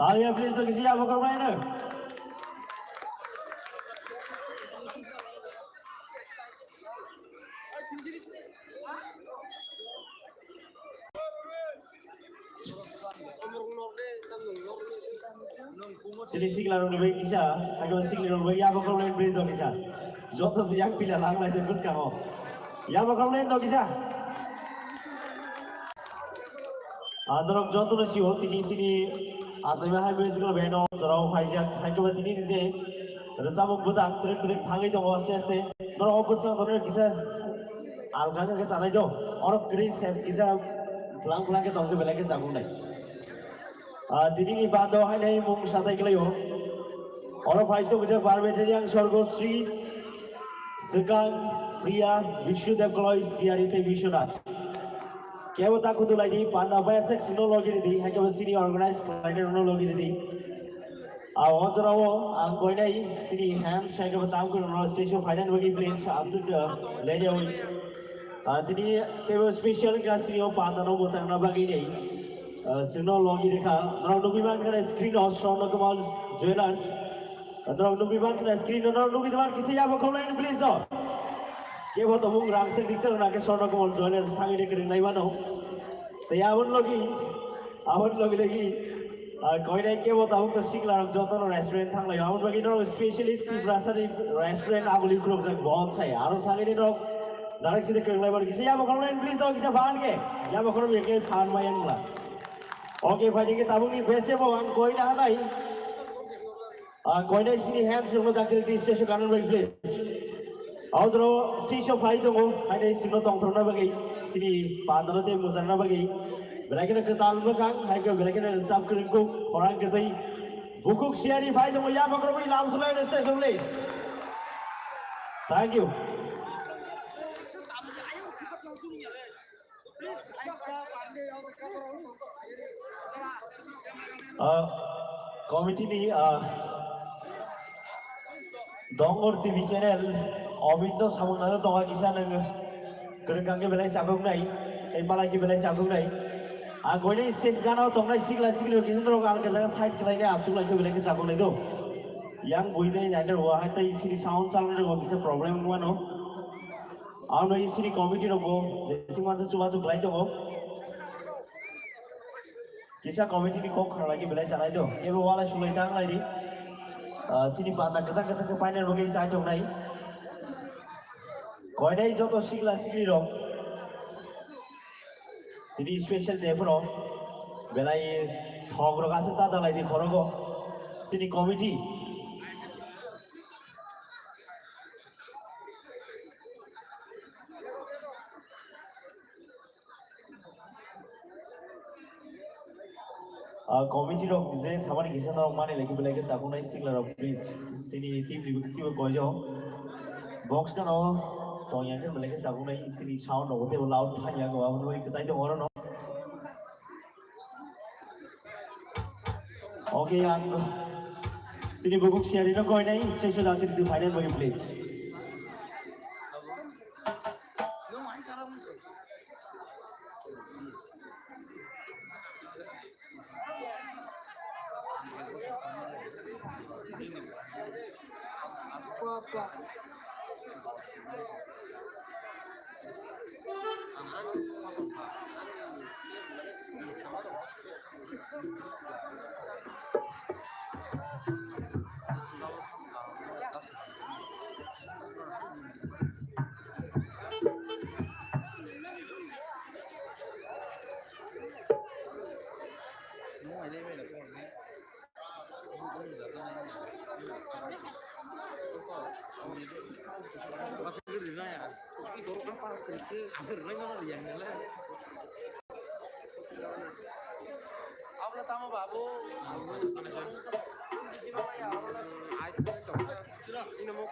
Talia, please, to kisi abo kau main. Sini sikla rok ni bai kisa, agam sikla rok bai yabo kau lain bridge rok kisa. Joto se yang pila lang lai se bwskango. Yabo kau lain rok kisa. Ah, norok joto no sio tini sini achaima hai bridge rok bai no jorao phaijak hai khe ba tini je rwchapmung bwdang twrwk twrwk thangwi tongo aste aste. Norok o bwskang tongo kisa. Alga khe chanai do. Oro kwrwi sem kisa bwlang bwlang khe tongkhe belai khe chakung nai. Ah, tini ni bando hai nai mung satai kwlai o. Oro phai tongo kisa Parvati yang Sorgo Sri Swkang Priya Bishu Dev Koloi Siyari tei Biswanath. Kebo ta kutu lai di, panda baya sek sino logi di, hai kebo sini organize lai di, no logi di. A o jora o ang koinai sini hands hai kebo tam kuno no station final bagi please asuk le jawi. A tini kebo special ka sini o panda no bosang na bagi nei. A sino logi di ka, no logi man ka screen o Swarna Kamal Jewellers. Norok nugwi mankha screen o, norok nugwi mankha, kisa yabo khoroknai please no. Kebo tongmung rang sek riksa rwna khe Swarna Kamal Jewellers thangwi de kwrwng nai mano. Tei aboni logi, aboni logi logi, ah, koinai kebo tabuk to sikla rok joto no restaurant thang laio. Aboni bagwi norok specially Tiprasa ni restaurant aguli khuluk jak bon sai. Aro thangwi de norok direct side kwrwng lai mano. Kisa yabo khoroknai please no, kisa fan khe. Yabo khorok ye khe fan ma yang la. Okay, fighting khe tabuk ni best bo ang koina hanai. Ah, koinai sini hands rokno dakti dakti stage o kanna bagwi please. Audro stage o phai tongo, hainai sino tongthokna bagwi sini pandaro tei mujarna bagwi. Belai kheno kwtal bwkhang, hai khe belai kheno rwchap kwrwngkuk, khorang kwtwi. Bukhuk siyari phai tongo, yapha kwrwngwi lam sulai stage o please. Thank you. Ah, committee ni, ah, Dongor T V channel, Obindo samung nang tonga kisa nang kwrwng kangke belai chabuk nai, tei malai khe belai chabuk nai. Ang koinai stage gana o tongnai sikla sikli rok kisa norok alka jaga side khlai nai, achuk lai khe belai khe chabuk nai do. Yang bui nai nai nai wa hai tei sini sound channel rok kisa problem wngmano. Ang no sini committee rok bo jesing mansa chubachu belai tongo. Kisa committee ni kok khna lagi belai chanai do. Kebo walai sulai tang lai di. Ah, sini panda kwchang kwchang khe final bo khe chai tong nai. Koinai joto sikla sikli rok. Tini special day phano belai thok rok aswk ta dalai di khorogo. Sini committee. Ah, committee rok je sabani kisa norok mani lagi belai khe chakung nai sikla rok please. Sini team ni bwkti bo koijo. Box no tong yang khe belai khe chakung nai sini sound rok tei loud thang ya go aboni bai kwchai tong oro no. Okay, ang sini bukuk siari no koinai stage o dakti final bai please. Abla tamo babu. Ai, ino mo.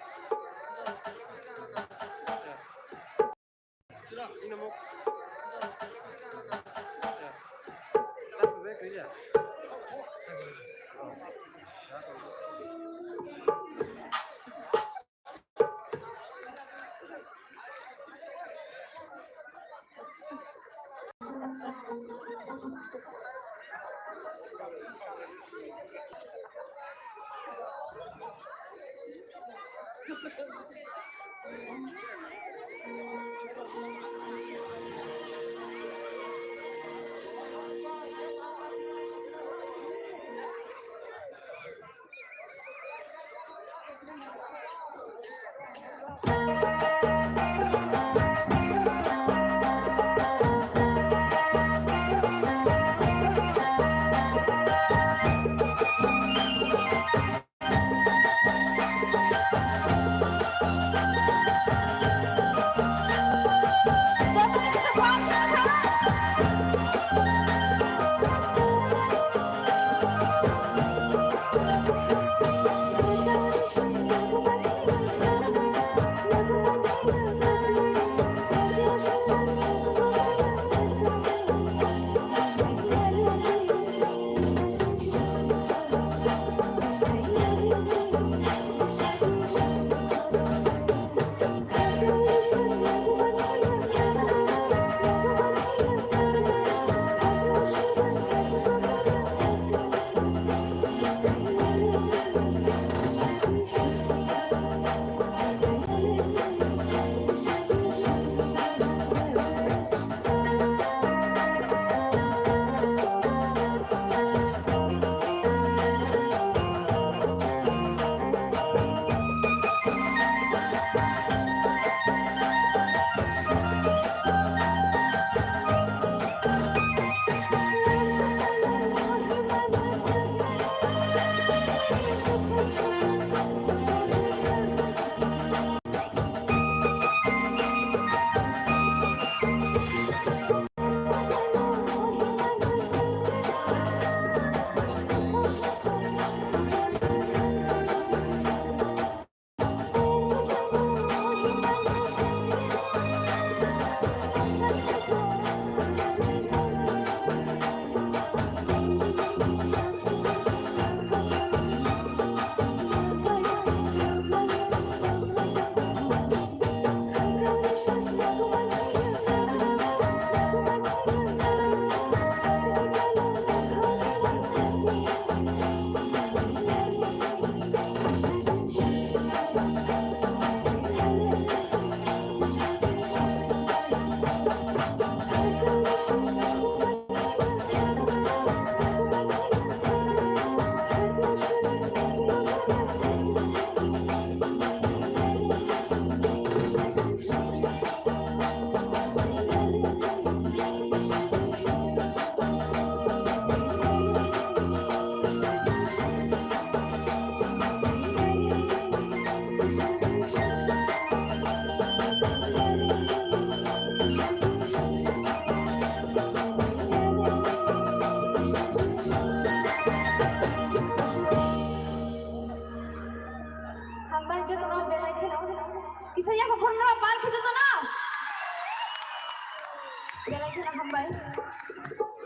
Belai kheno hambai.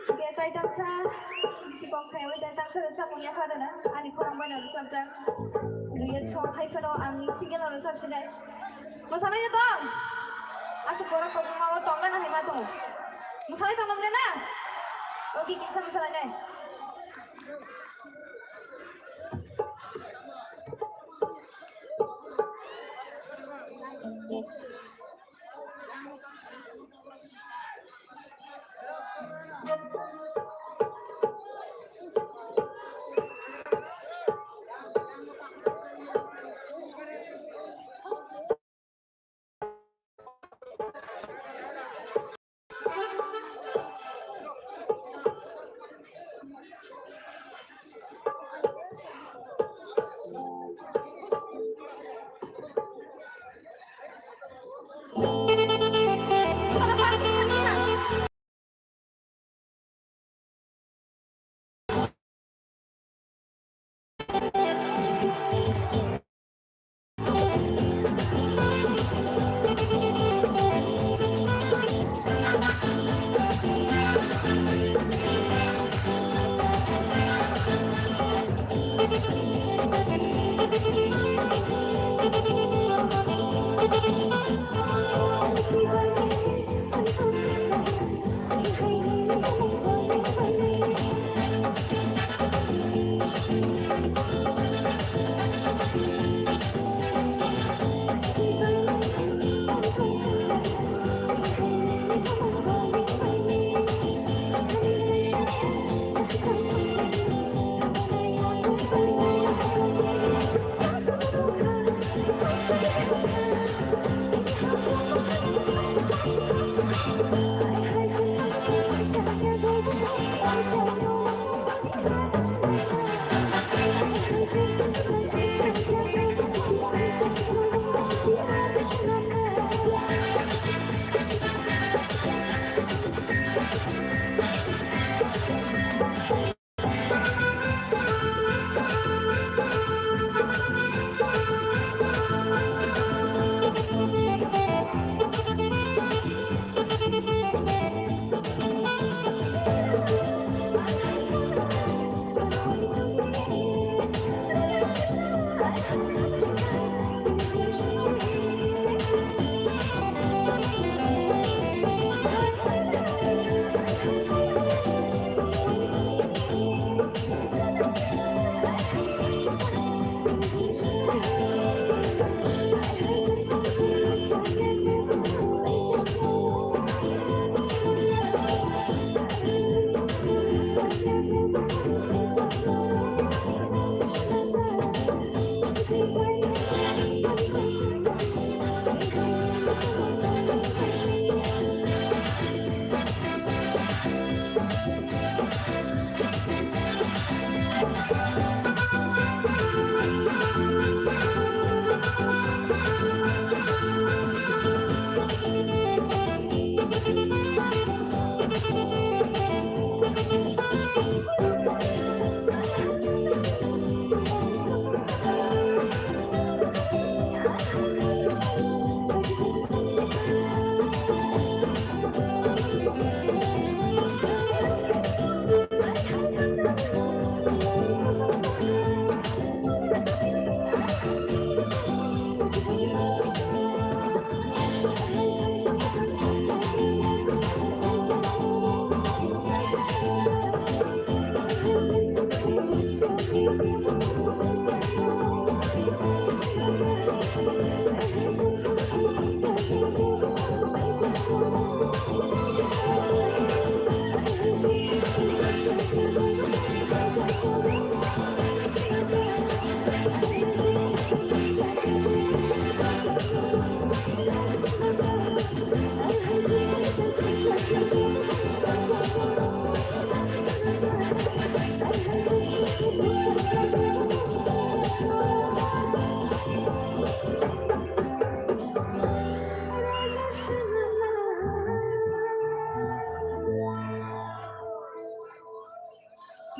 Hwnkhe tai taksa bisi kok sai oi, tai taksa rwchapmung yapharana ani khorang bai no rwchapjak. Duet song hai phano ang single no rwchap sinai. Mwsanai de tong? Aswk borok kobangma o tong gana hai ma tongo. Mwsanai tong nang de na? Oke, kisa mwsanai nai.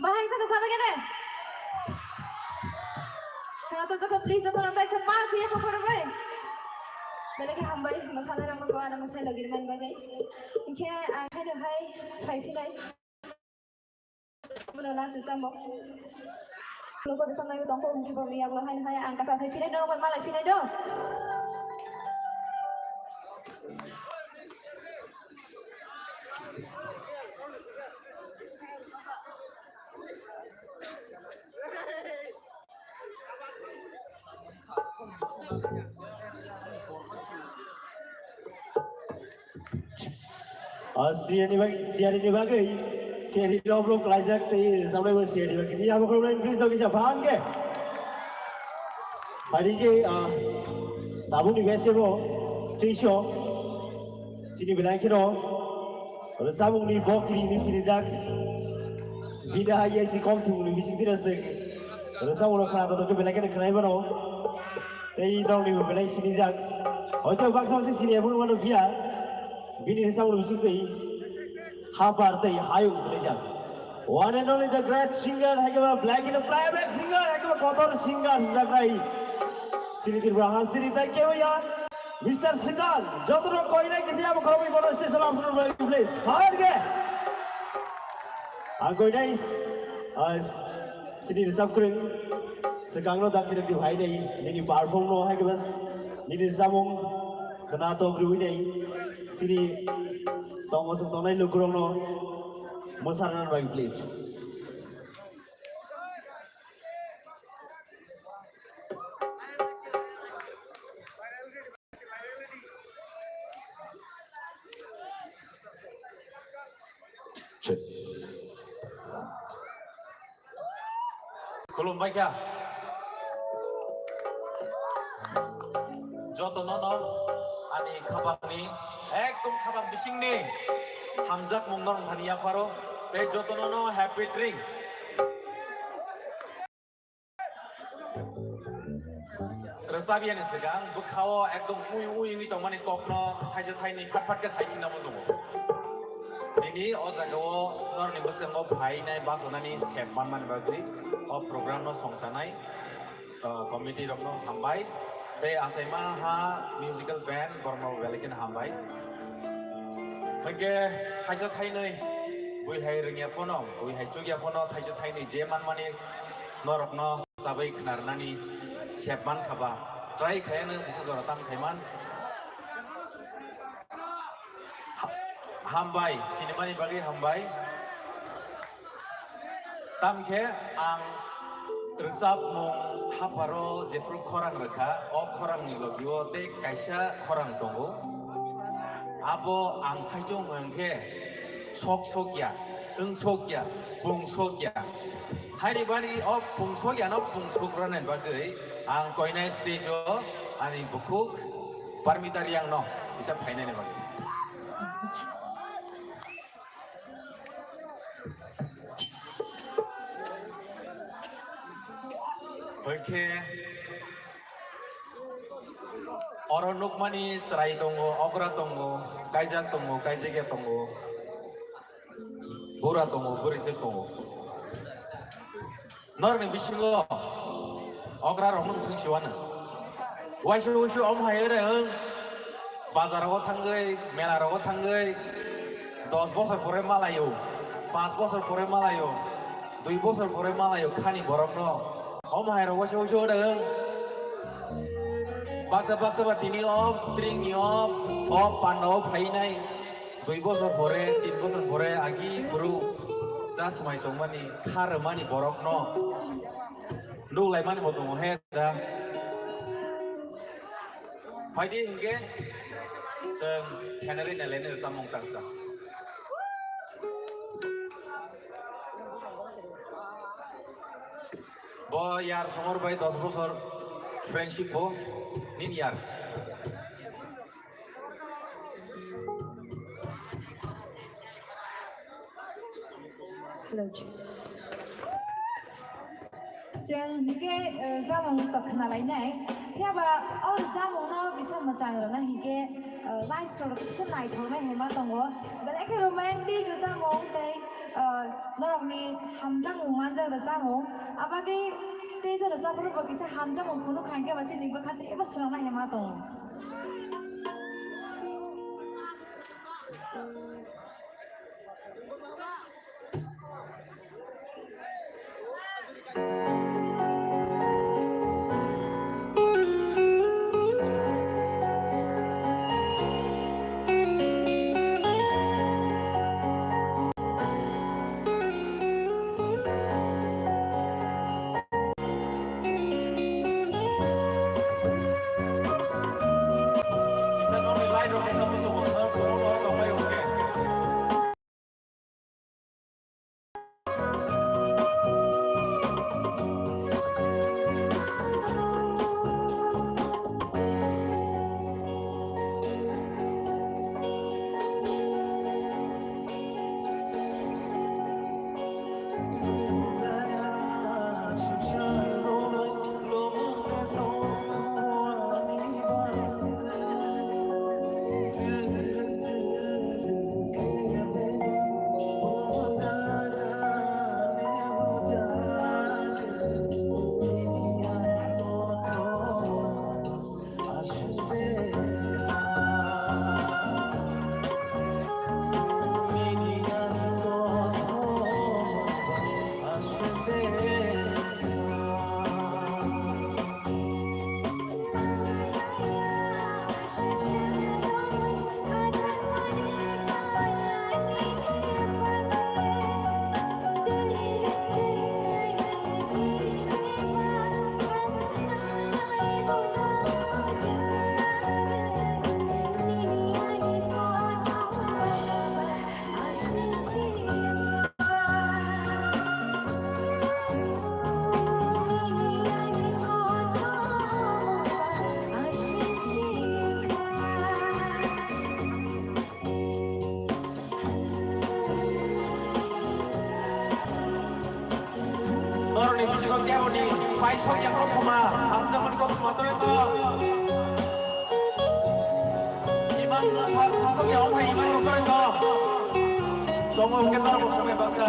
Bahai jaka sabai kene. Kha to jaka please joto nang taisa pal kuya kha khorok bai. Belai khe hambai, mwsalairokno bo ano mwsai logirmani bagwi. Khe ang haino hai phai phinai. Bono last rwchapmung. Logo rwchapnai bo tongkho, hwnkhe borokni yagulo haino hai ang kasa phai phinai, norok bai malai phinai do. Ah, siyani bag-, siyani ni bagwi, siyani rok rok laijak tei samlai bo siyani bagwi. Siyabo khoroknai, please, dogisa phan khe. Phaidi khe, ah, tabukni bese bo stage o sini belai kheno rwchapmungni bo kiri ni sinijak. Bini hai si kom thumni bising tira se rwchapmung khna to khe belai kheno khwnai mano. Tei nokni bo belai sinijak. Hoito baksa se sini abo mano phiya. Bini rwchapmung bising tei hapar tei hayung tei jak. One and only the great singer, hai khe ba black in the playback singer, hai khe ba kotor singer hinjak nai. Sini Tripura hasteni thank you ya. Mister Srikanth, jotono koinai kisi abo khoroknwi bono stage o lamsano rwgwi, please. Phaikhe. Ang koinai, ah, sini rwchap kwrwng Srikanthno dakti dakti phainai, nini perform no hai khe bas, nini rwchapmung khwna tok rwinai, sini tongmosong tongnai lukurokno mwsarwna rwgwi, please. Khulumbai kha. Jotono no ani khabangni, ekdom khabang bisingni hamjakmung no wngthani yapharo. Tei jotono no happy drink. Rwchapyani swkang bwkhao ekdom ui ui wngwi tongmani kokno thaisa thainwi phat phat khe saichingna muchungo. Tini o jagao norokni bwskango phainai bachonani sep manmani bagwi o program no songchanai, uh, committee rokno hambai tei achaima ha musical band borokno belai kheno hambai. Hwnkhe thaisa thainwi bui hai rwngya phano, bui hai chukya phano thaisa thainwi je manmani norokno chabwi khnarnani sep mankha ba, try khayano kisa jora tam khaiman. Ha-, hambai, sinimani bagwi hambai. Tamkhe ang rwchapmung haparo jephru khorang rwkha, o khorangni logio tei kaisa khorang tongo. Abo ang saichung hwnkhe sok sokya, wng sokya, pung sokya. Haini bani o pung sokyano pung sokrana bagwi ang koinai stage o ani bukhuk Parmita Riang no kisa phainani bagwi. Hwnkhe oro nukmani chwrai tongo, okra tongo, kaijak tongo, kaijakya tongo, bura tongo, bwrwisuk tongo. Norokni bisingo okra rokno swng siwano. Waisa waisa omo hai ere wng bazar rogo thangwi, mela rogo thangwi, dos bosor pore malaio, panch bosor pore malaio, dui bosor pore malaio khani borokno. Omo hai rok waisa waisa ere wng baksa baksa ba tini o tringni o, o panda o phainai. Dui bosor pore, tin bosor pore agi phuru cha swmai tongmani, kha rwmani borokno nuklaimani bo tongo he da. Phaidi hinkhe chwng phenarwi nailaini rwchapmung tangsa. Bo yar somor bai dos bosor friendship bo nini yar. Hello, Chief. Chwng hinkhe, eh, chamung to khna lainai. Phiya ba o chamung no kisa mwchang rwna hinkhe, eh, lights rok kisa naithok nai hai ma tongo. Belai khe romantic rwchapmung tei, eh, norokni hamjakmung manjak rwchapmung. Abagwi stage o rwchapmung bo kisa hamjakmung phunuk kha hinkhe ba chini bwkha tei ebo swnamnai hai ma tongo. Bisingo kebo ni paisok ya kothoma, hamjakmani kothoma toroi to. Imang paisok ya ophai imang rok toroi to. Tongo hwnkhe norok bo sumai baksa.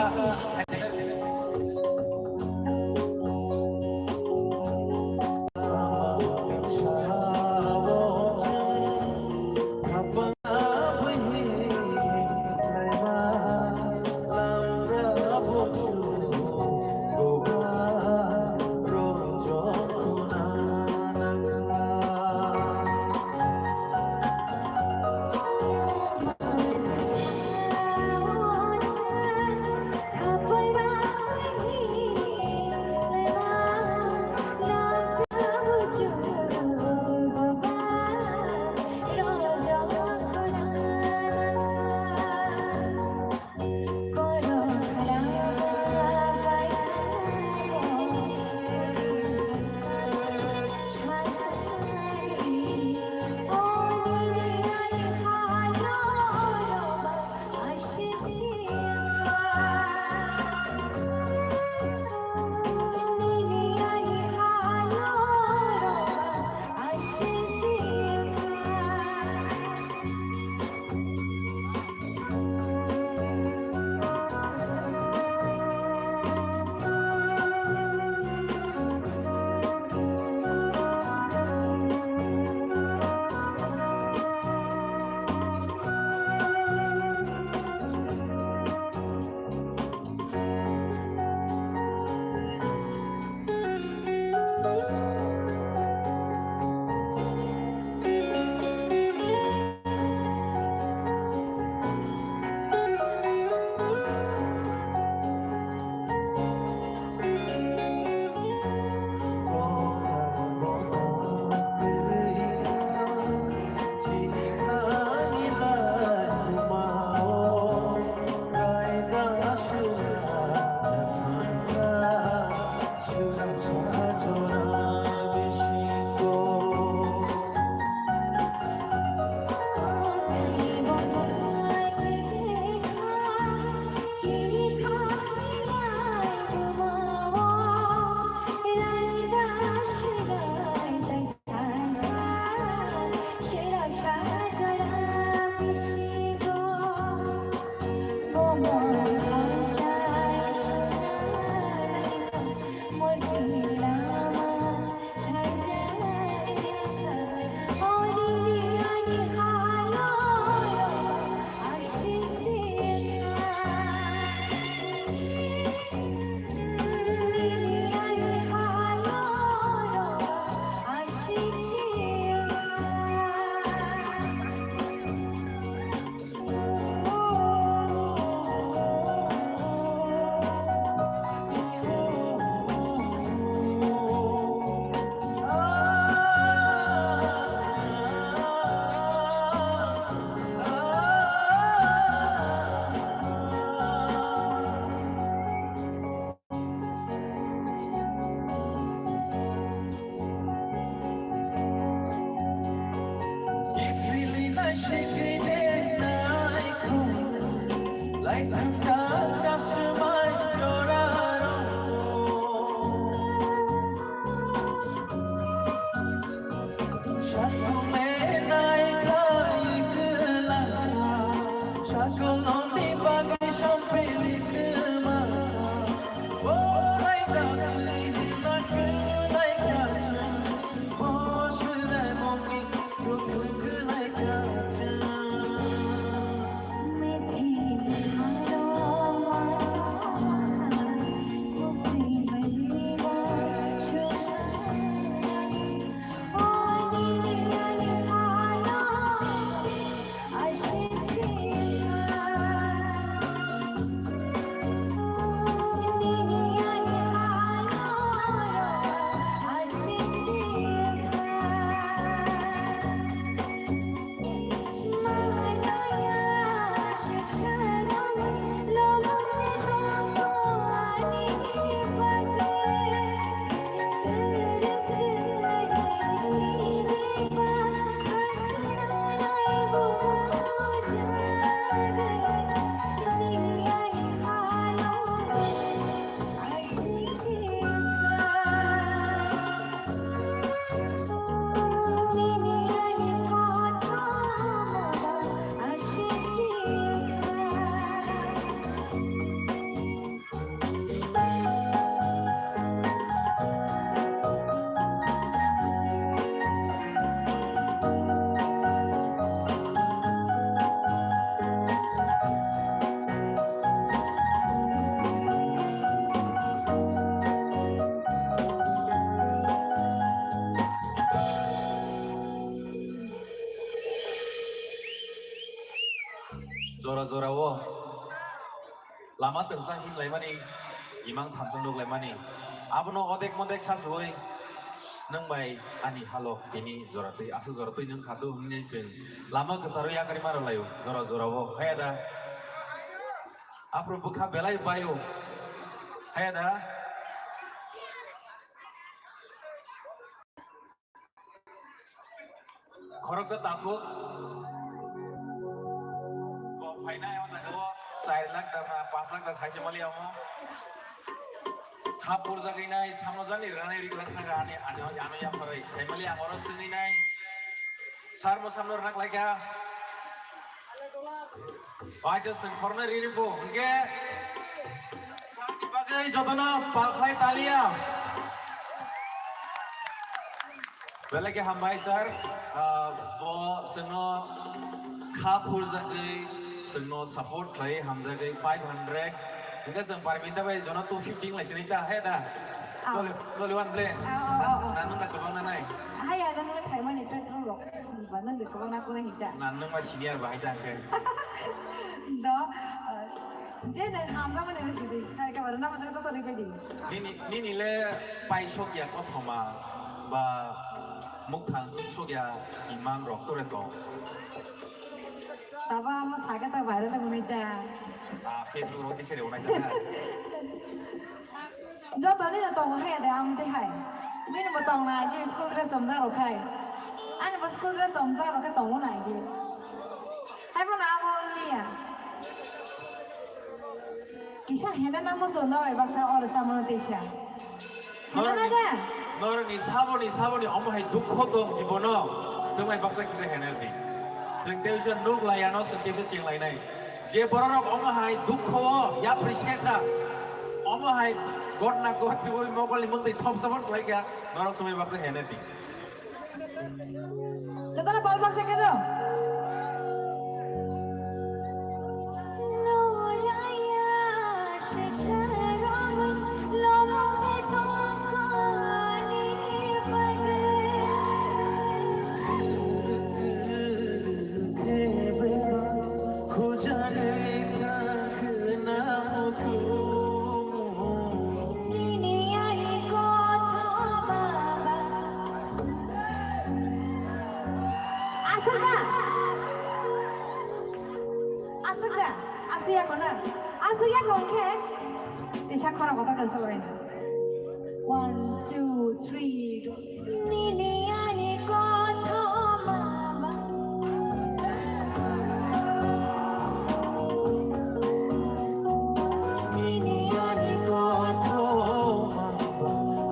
Jorao lama twngsa himlaimani, imang thamsa nuklaimani, abono odek modek sasuwi nwng bai ani halok tini joratwi, aswk joratwi nwng kha do hwnwi chwng lama kwcharo yakarwi ma rwlaio jora jorao, haya da? Aphuru bwkha belai baio, haya da? Khoroksa takhuk. Bo phainai o jaga o char lakh da, pas lakh da saise mali amo. Kha purjagwi nai, samno jani rani rik lakh thaga ani, ani, ano yapharwi. Sai mali ang oro swngwi nai. Sar mo samno rwna khlaikha. Waisa swng khornai riri bo, hwnkhe sani bagwi jotono pal khlai talia. Belai khe hambai sir, ah, bo swngno kha phurjagwi swngno support khlai hamjagwi five hundred. Hwnkhe swng Parmita bai jono two fifty lai sinai ta, he da? Ah. Choli, choli one ble. Ah, ah, ah, ah. Na, na nwng da kwbang na nai? Hai, ada nwng thaimani petrol rok. Ba nwng de kwbang na kunai hinta. Na nwng ma senior ba hai ta hwnkhe. Do, eh, je nwng hamjakmani rw sidi. Hai ka ba rwna bwswk joto rw baidi. Nini, nini le paisok ya kothoma ba mukhang sok ya imang rok tore tong. Tabo amo saka ta viral wngwi ta. Ah, Facebook rok di sere unai ta. Joto ni no tongo hai de, ang tei hai. Bini bo tong na agi school dress chomjak rok khai. Ani bo school dress chomjak rok khe tongo na agi. Hai bo na abo liya. Kisa hene na mo so no bai baksa or sa mo tei sa. Hene na da. Norok ni sabo ni sabo ni omo hai dukho tong jibono. Swng bai baksa kisa hene di. Swng tei bisa nuk laya no, swng tei bisa ching lai nai. Je bororok omo hai dukho o yapri se kha, omo hai gotna gotri oi mokol ni mungtwi thopsa mon khlai kha, norok swmai baksa hene di. Jotono pal baksa khe do. Aswk da? Aswk da? Aswk ya kono? Aswk ya kono khe? Tisa khorang kotor khe salai. One, two, three, go. Nini ani kothoma. Nini ani kothoma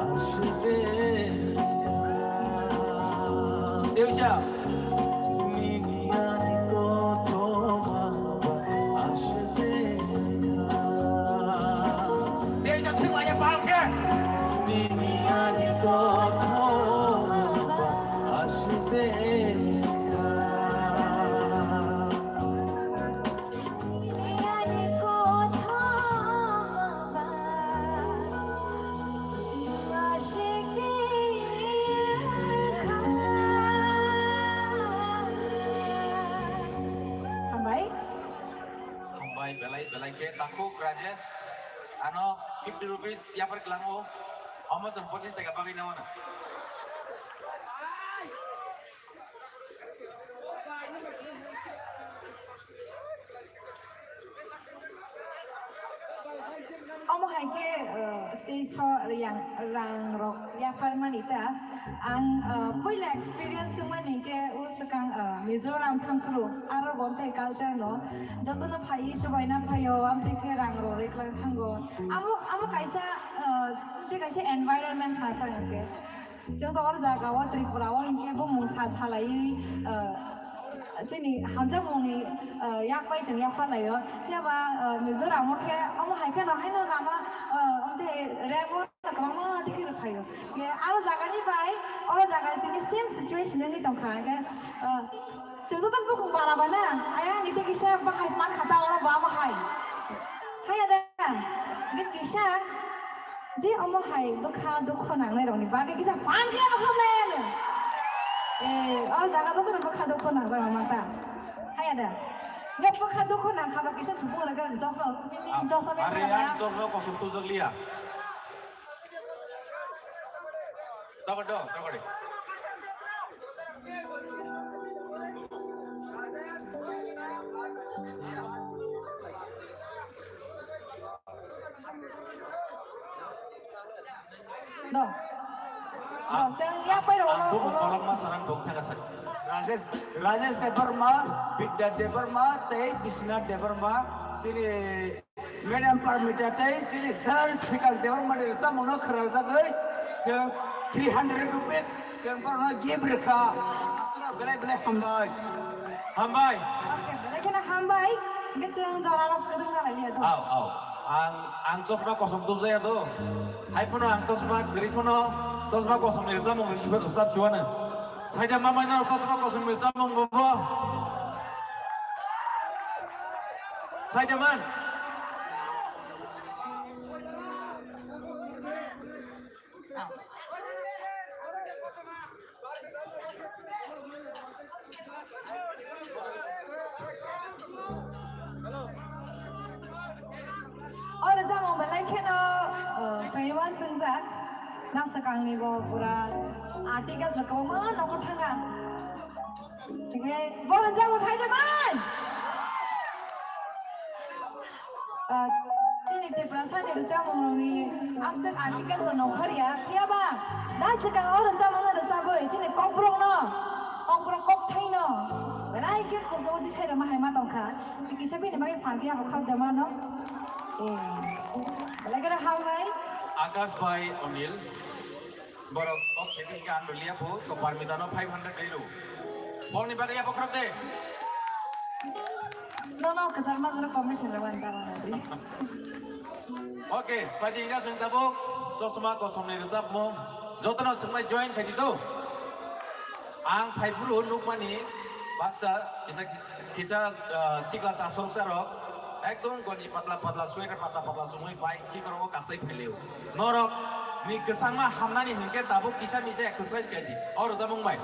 aswk de. Deja. Nini ani kothoma ba aswk de. Deja swng laiya pal khe. Nini ani kothoma ba aswk de. Nini ani kothoma ba. Hambai. Hambai, belai, belai khe takhuk Rajesh. Ano fifty rupees yapar kelango. Omo chwng pochis taka bagwi nangmano. Omo hai khe, uh, stage show yang rang rok yapharmani ta. Ang, uh, puila experience wngmani khe o swkang, uh, Mizoram thangphuru aro bo tei culture no jotono phaiwi chubaina phaio, amtwi khe rang rok reklang thango. Amo, amo kaisa, uh, tei kaisa environment sa thang khe. Chwng to or jaga o Tripura o hinkhe bumung sa salaiwi, ah, chini hamjakmungni, ah, yak bai chwng yapharlaio. Phiya ba, ah, Mizoram o khe omo hai kheno haino lama, ah, omo tei rang o kwbangma dikhe rw phaio. Ye aro jaga ni bai oro jaga ni tini same situation wngwi tongkha. Hinkhe, ah, Chwng joto bukhuk bara ba na, ayang ni tei kisa bahai ma khata oro ba bahai. Haya da, ge kisa, je omo hai bwkha dukho nangnai rokni bagwi kisa phan khe omo khamlai ano. Eh, o jaga joto no bwkha dukho nangjak ma ta. Haya da. Nokha dukhu nang kha ba kisa subung rega chosma, chosma. Are, ang chosma kosom tujak liya. Tokar do, tokar de. No. No, chang ya pai ro, ang no, buku no. Kolokma sarang bok thaka sari. Rajesh, Rajesh Debbarma, Bidya Debbarma, tei Biswanath Debbarma, sini Madam Parmita tei chini Sir Sikal Debbarmani rwchapmungno khwnajagwi chwng three hundred rupees chwng bohrokno gift rwkha. Aswkno belai belai hambai. Hambai. Okay, belai kheno hambai. Hwnkhe chwng jorarok kwdwng nalai liya do. Au, au. Ang, ang chosma kosom tubjaya do. Hai phano ang chosma kwrwi phano chosma kosomni rwchapmung rwchap siwano. Saida mamai no chosma kosomni rwchapmung bo. Saidaman. O rwchapmung belai kheno, uh, famous wngjak. Naiswkangni bo pura articles rok kwbangma nongkhor thanga. Hingke bo rwchapmung sai de man. Ah, chini Tiprasani rwchapmung rokni amswk articles rok nongkhor ya, phiya ba da swkang o rwchapmung no rwchapwi chini kokborok no, kokborok kokthai no belai khe kuchuk twi sai rwma hai ma tongkha. Kisa bini bagwi phan khe abo khak de mano. Eh, belai kheno hambai. Akash bai Onil. Borok o kheto hingke ang doliya phu, to Parmita no five hundred rwi rw. Boni bagwi ya bokhorok de. No, no, kwchar majra commission rw wani tamo na di. Okay, phaidi hingke chwng tabuk chosma kosomni rwchapmung. Jotono chwngbai join khaidi do. Ang phaiphuru nukmani baksa kisa, kisa, ah, sikla chasrok charok ekdom goni patla patla sweater patla patla chumui bai khikorogo kasai phaileo. Norok ni kwchangma hamnani hinkhe tabuk kisa misa exercise khaidi. O rwchapmung bai.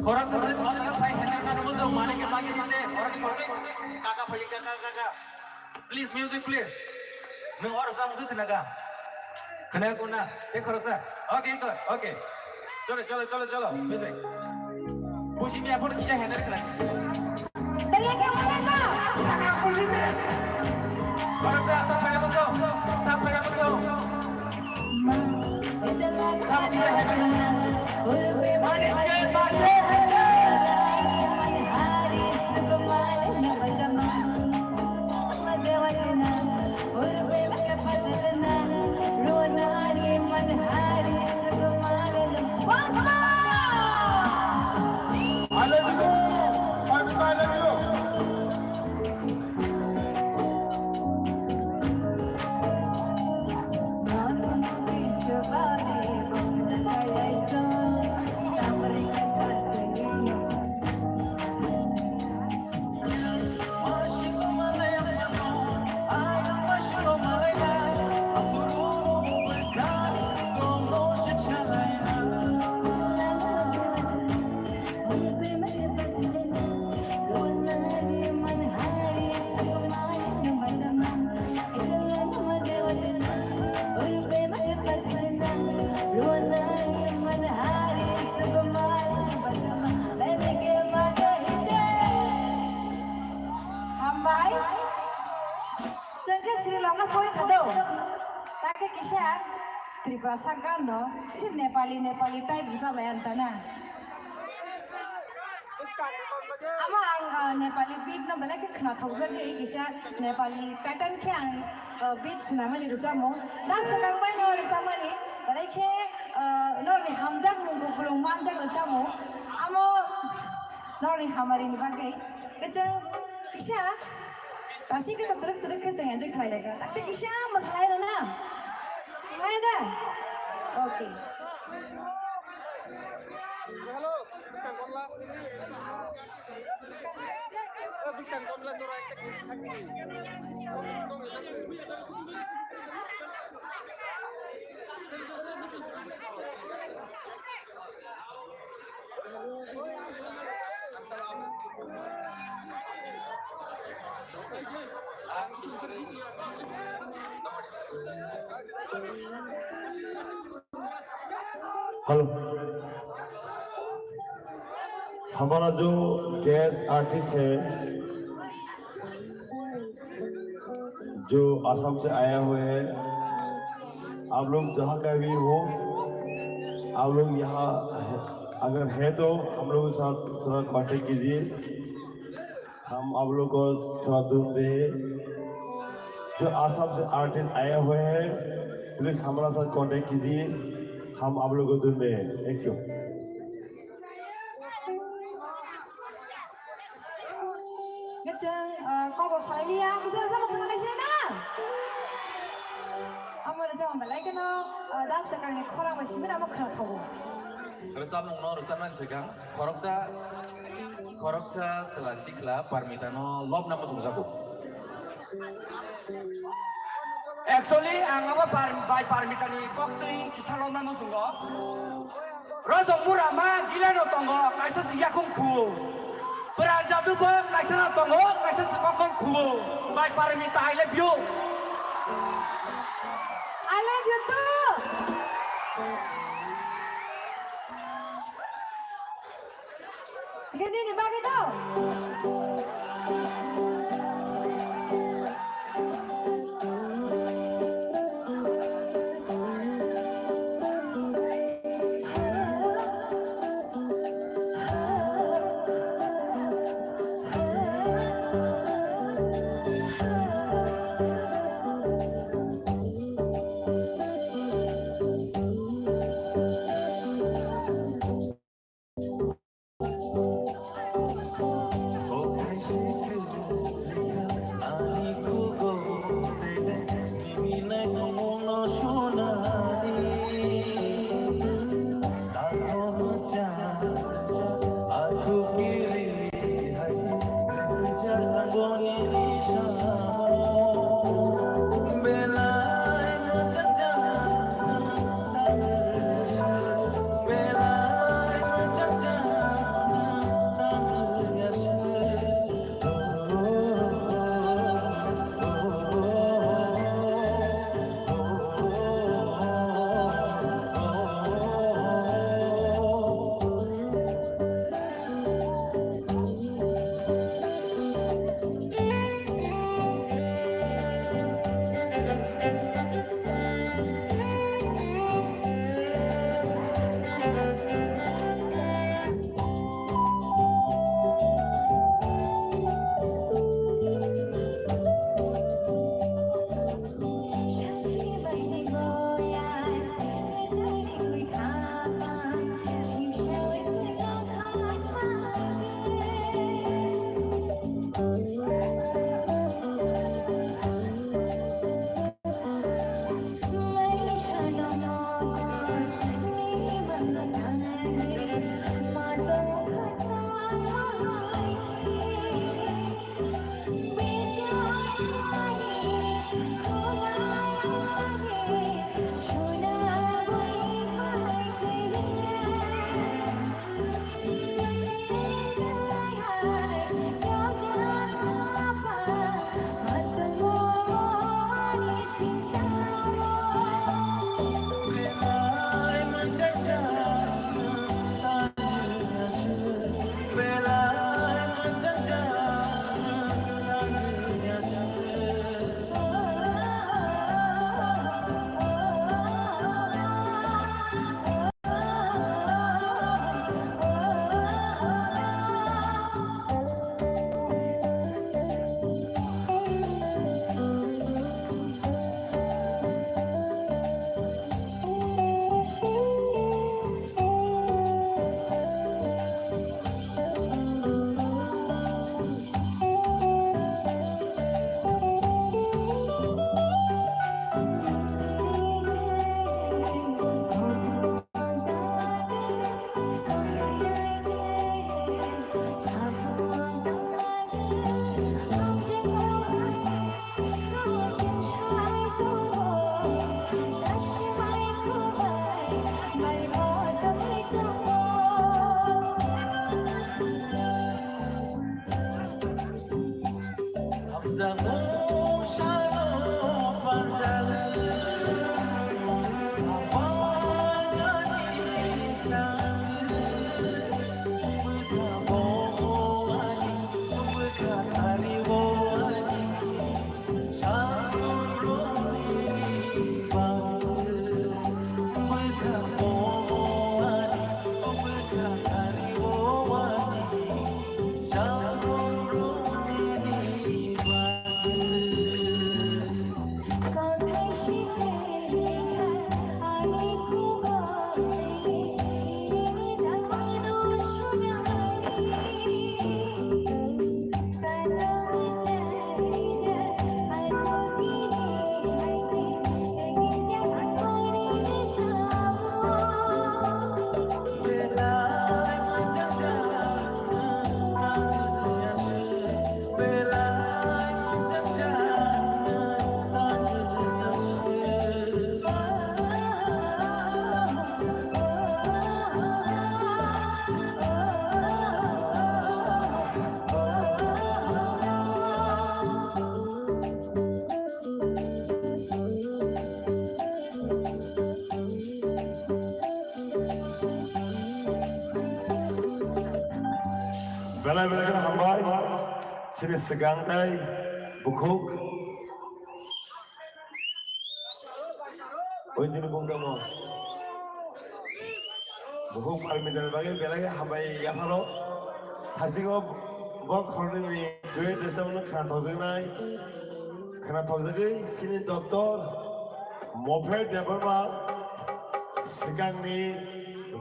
Orang sebenarnya kalau saya hendak ada musuh, mana ke pagi mana, orang di pagi, kaka pagi, kaka, kaka. Please, music, please. Nung orang sama tu kena kah? Kena aku nak, eh, orang sa. Oke, ikut, oke. Chalo, chalo, chalo, chalo, music. Pusi ni apa kita hendak kena? Dari yang mana tu? Orang sa, sampai apa tu? Sampai apa tu? I love you. I love you. Hambai. Chwng khe sri lama soi khado. Takhe kisa Tripura sak gan no, kisa Nepali, Nepali type rwchap lai ang ta na. Amo ang, ah, Nepali beat no belai khe khna thokjak, kisa Nepali pattern khe ang, ah, beat swnamani rwchapmo. Da swkang bai no rwchapmani, belai khe, ah, norni hamjak mung kupulung manjak rwchapmo. Amo norni hamari ni bagwi. Kisa, kisa. Kasi ke tak teruk teruk ke cengen je khlai lega. Tak te kisa masalai rana. Khlai da. Okay. Hello, हमारा जो guest artist है, जो असम से आया हुआ है, आप लोग जहाँ का भी हो, आप लोग यहाँ है, अगर है तो हम लोग के साथ थोड़ा कांटेक्ट कीजिए, हम आप लोग को थोड़ा ढूंढ रहे हैं। जो असम से आर्टिस्ट आया हुआ है, प्लीज हमारा साथ कांटेक्ट कीजिए, हम आप लोग को ढूंढ रहे हैं। Thank you. Kecheng, ah, kobo salai liya, bisa rwchapmung khna lai sini na? Amo rwchapmung belai kheno, ah, da swkangni khorang bai simi amo khna thogo. Rwchapmung no rwchapnani swkang, khoroksa, khoroksa chwla sikla Parmita no lobna muchungjago. Actually, ang abo par-, bai Parmita ni koktwi kisa lobna muchungo. Rojong mura ma gilano tongo, kaisa se yakung khuo. Pran jadu bo kaisa no tongo, kaisa se mokol khuo. Bai Parmita, I love you. I love you too. Gini ni bagwi do. Belai belai kheno hambai. Chini swkang tei bukhuk. Oi dini bung tamo. Bukhuk parmi dal bagi belai hambai yapharo. Thasigo bok khorni ni dui desa mano khana thokjaknai. Khana thokjagwi chini doctor Mophet Debbarma swkangni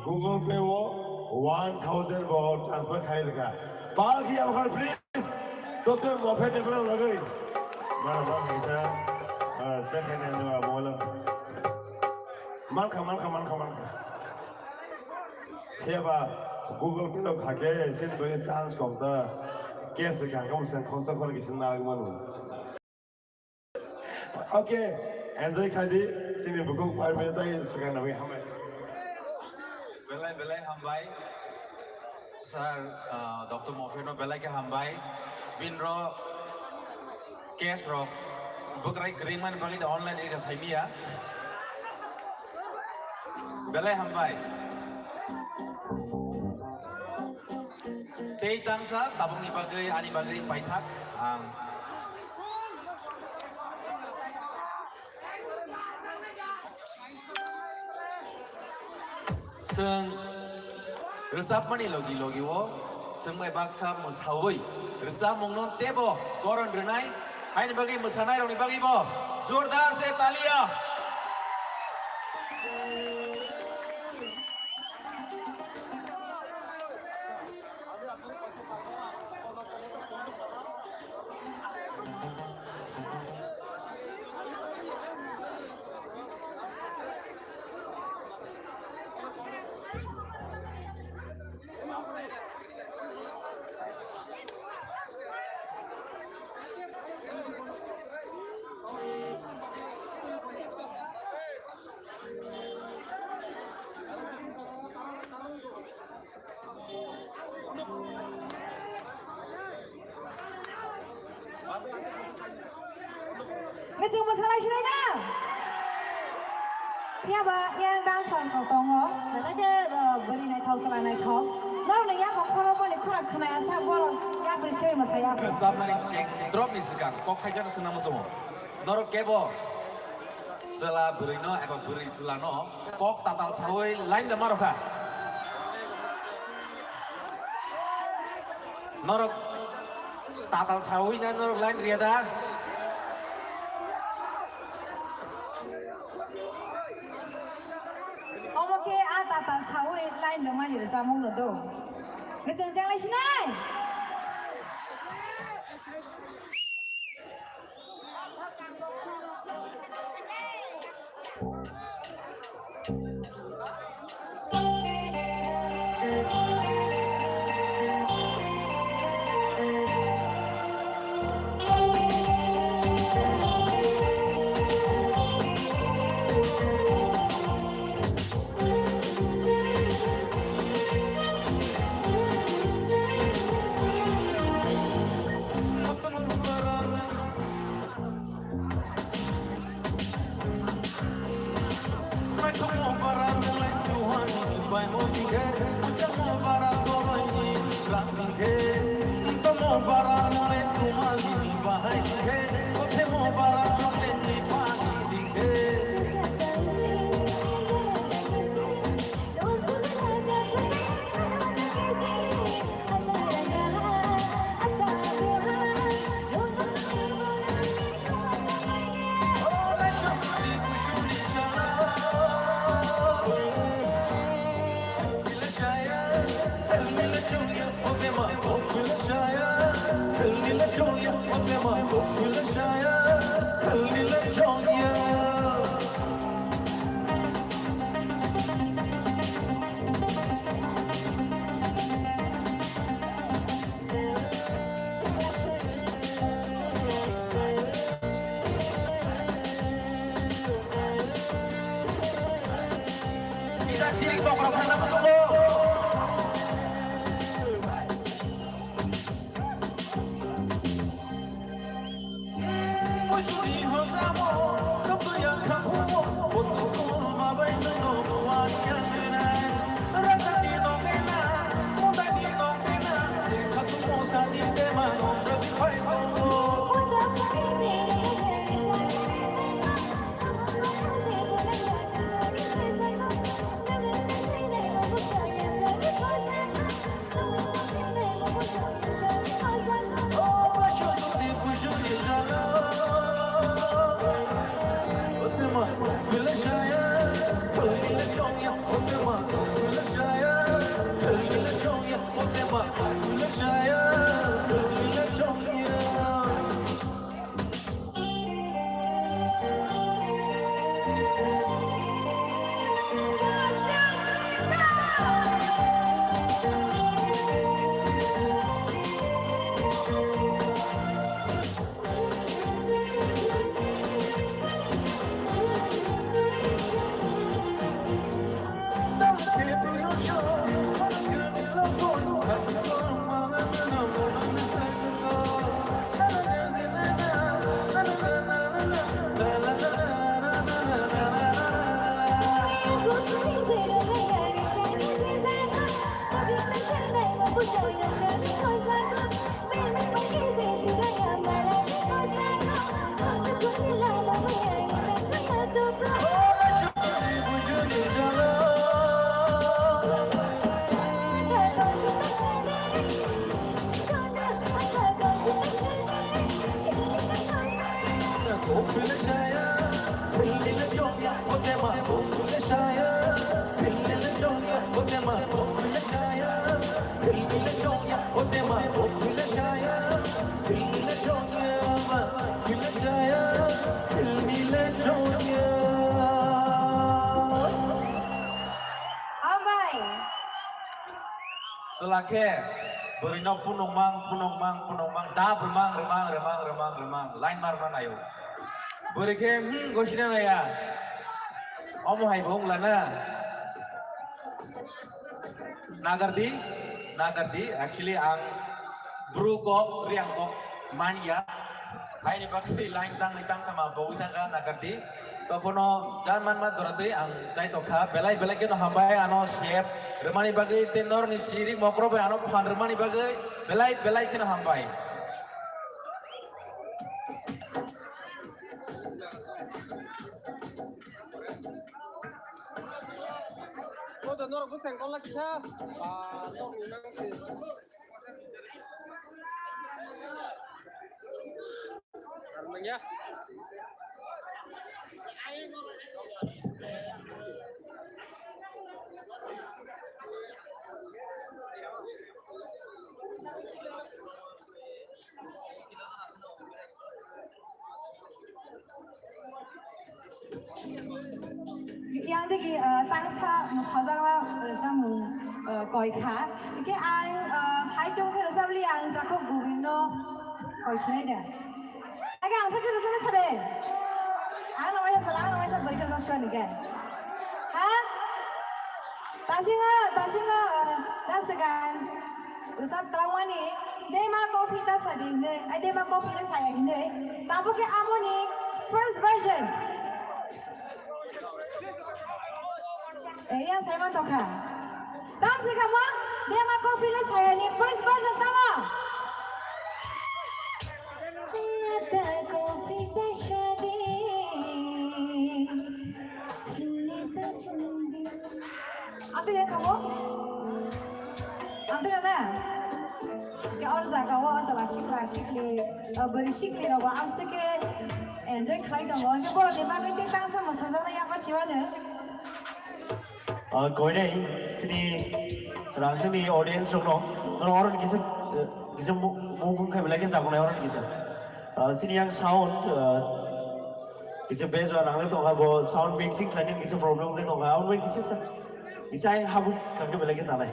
Google Pay o one thousand bo transfer khai rwkha. Pal khiya okhar please. Doctor Mophet Debbarma bagwi. Mana mana kisa, ah, second hand wa mola. Mankha, mankha, mankha, mankha. Phiya ba Google Pay rok kha khe chini bagwi chance kom ta. Cash rwkha khe mwsang khoroksa khorok kisa narwk mano. Okay, enjoy khai di, chini bukhuk parmi tei swkang nangwi hambai. Belai belai hambai, sir, ah, doctor Mophet no belai khe hambai. Binro cash rok bwkrai kwrwngmani bagwi da online rida saimiya. Belai hambai. Tei tangsa tabukni bagwi, ani bagwi paithak ang. Chwng rwchapmani logi logi o chwng bai baksa mwsaui rwchapmungno teibo koron rwnai, haini bagwi mwsanairokni bagwibo jordar se talia. Michung mwsalai sinai na? Phiya ba yang dance hall song tongo. Belai khe, uh, bwrwi naithok, chwla naithok. Norokni yaphang khorokmani khorang khwnaya sa borok yapri se mwsai yapri. Rwchapmani cheng dropni swkang kok khaijak swngna muchungo. Norok kebo chwla bwrwino eba bwrwi chwlano kok tatal saui line da ma rwkha. Norok tatal saui na norok line riya da? Omo khe a tatal saui line rwmani rwchapmung no do. Kwchwng chenglai sinai. Hambai. Chwla khe bwrwino punukmang, punukmang, punukmang, dap rwmang, rwmang, rwmang, rwmang, rwmang, line ma rwna naio. Bwrwi khe, hmm, gosina naiya. Omo hai bo wngla na. Nagardi, nagardi, actually ang Bru kok, Riang kok manya. Haini bagwi line tangni tangtama bogwi thangkha nagardi. Tobono jan manma joratwi ang chai tokha. Belai belai kheno hambai ano chef rwmani bagwi tei norokni chirik mokrok bai ano phan rwmani bagwi belai belai kheno hambai. O da norok bwsang kol kisa. Ba norok ni nang se. Armanya. Yang digi, eh, tangsa mosajakma, eh, samung, eh, koi kha. Hingke ang, eh, saichung khe rwchapli ang takhuk Gobindo koi sinai de. Age ang saichung rwchapli sade. Ang no waisa sala, ang no waisa bwrwi khe rwchap suani khe. Ha? Tasingo, tasingo, eh, dasagan. Usap tawani, dema coffee ta sadi hinde, ai dema coffee le saya hinde. Tabu ke amoni first version. Eh, ya saya man tokha. Tam si kamo, dema coffee le saya ni first version tamo. Nata coffee ta sadi. Ante ya kamo? Ante na? Ke or jaga o jala sikla sikli, bari sikli rogo ang sike enjoy khai tongo. Ke boro ni bagwi te tangsa mosajaknai yapha siwano. Koinai sini rangchakni audience rokno, norok oron kisa, kisa mung khai belai khe jagonai oron kisa. Sini yang sound, kisa base rang tongkha, bo sound mixing khlainani kisa problem wngwi tongkha, aboni kisa, kisa ayang habuk thangkhe belai khe chanai.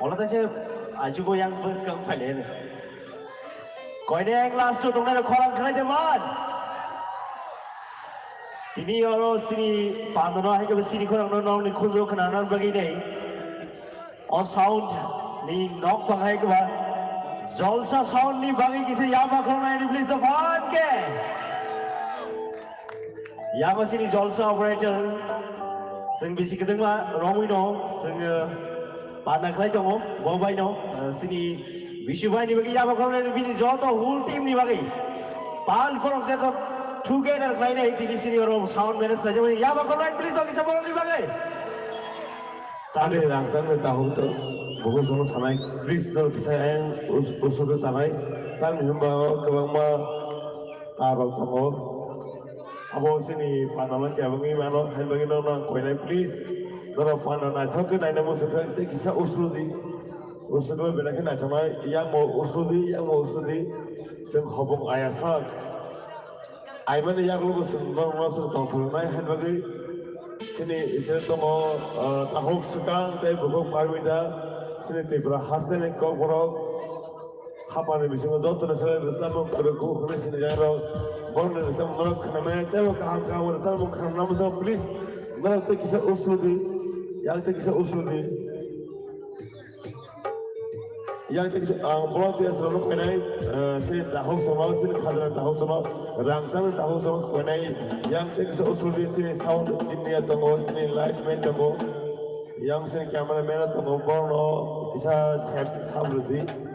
Ola taise achugo yang bwskang phailai. Koinai ang last o tongnai rok khorang khlai de man. Tini oro sini pandano hai khe sini khorang no nokni khunjo khna nan bagwi nei. O sound ni nok tong hai khe ba Jalsa sound ni bagwi kisa yama khorang nai please the fan ke. Yama sini Jalsa operator. Sing bisi kedengma romwi no sing. Panda khlai tongo, bo bai no, eh, sini Bisu bai ni bagwi yaba khoroknai bini joto whole team ni bagwi. Pal khorok joto together khlai nai tini sini oro sound manage khlai jabo yaba khoroknai please dok isa borok ni bagwi. Tani rangchak ni tahung to, buku sono sanai, please no kisa ayang us-, usudu sanai, tani himba kwbangma tarok tongo. Abo chini panama kebangwi mano, hai bagwi no nang koinai, please. Norok pana naithok khe naina muchungkha, tei kisa uslu di. Uslu khe belai khe naithoknai, yakmo uslu di, yakmo uslu di. Chwng hopung aya sak. Aimani yaklugo chwng norokno chwng tongthoknai, hai bagwi chini ise tongo, ah, takhuk swkang tei bukhuk parmita, chini Tripura hasteni kokborok. Hapani bisingo joto ni sale rwchapmung kwrwkhu hwnwi sinijak rok. Borokni rwchapmung norok khwnamaya teibo kaham kaham rwchapmung khwnamna muchungo please norok tei kisa uslu di, yang tei kisa uslu di. Yang tei kisa ang volunteers rok no khainai, eh, sini tahuk sono, sini khajana tahuk sono, rang sani tahuk sono khainai. Yang tei kisa usul di sini sound engineer tongo, sini light man tongo. Yang sini camera man tongo, borok no kisa safety sab rwdi.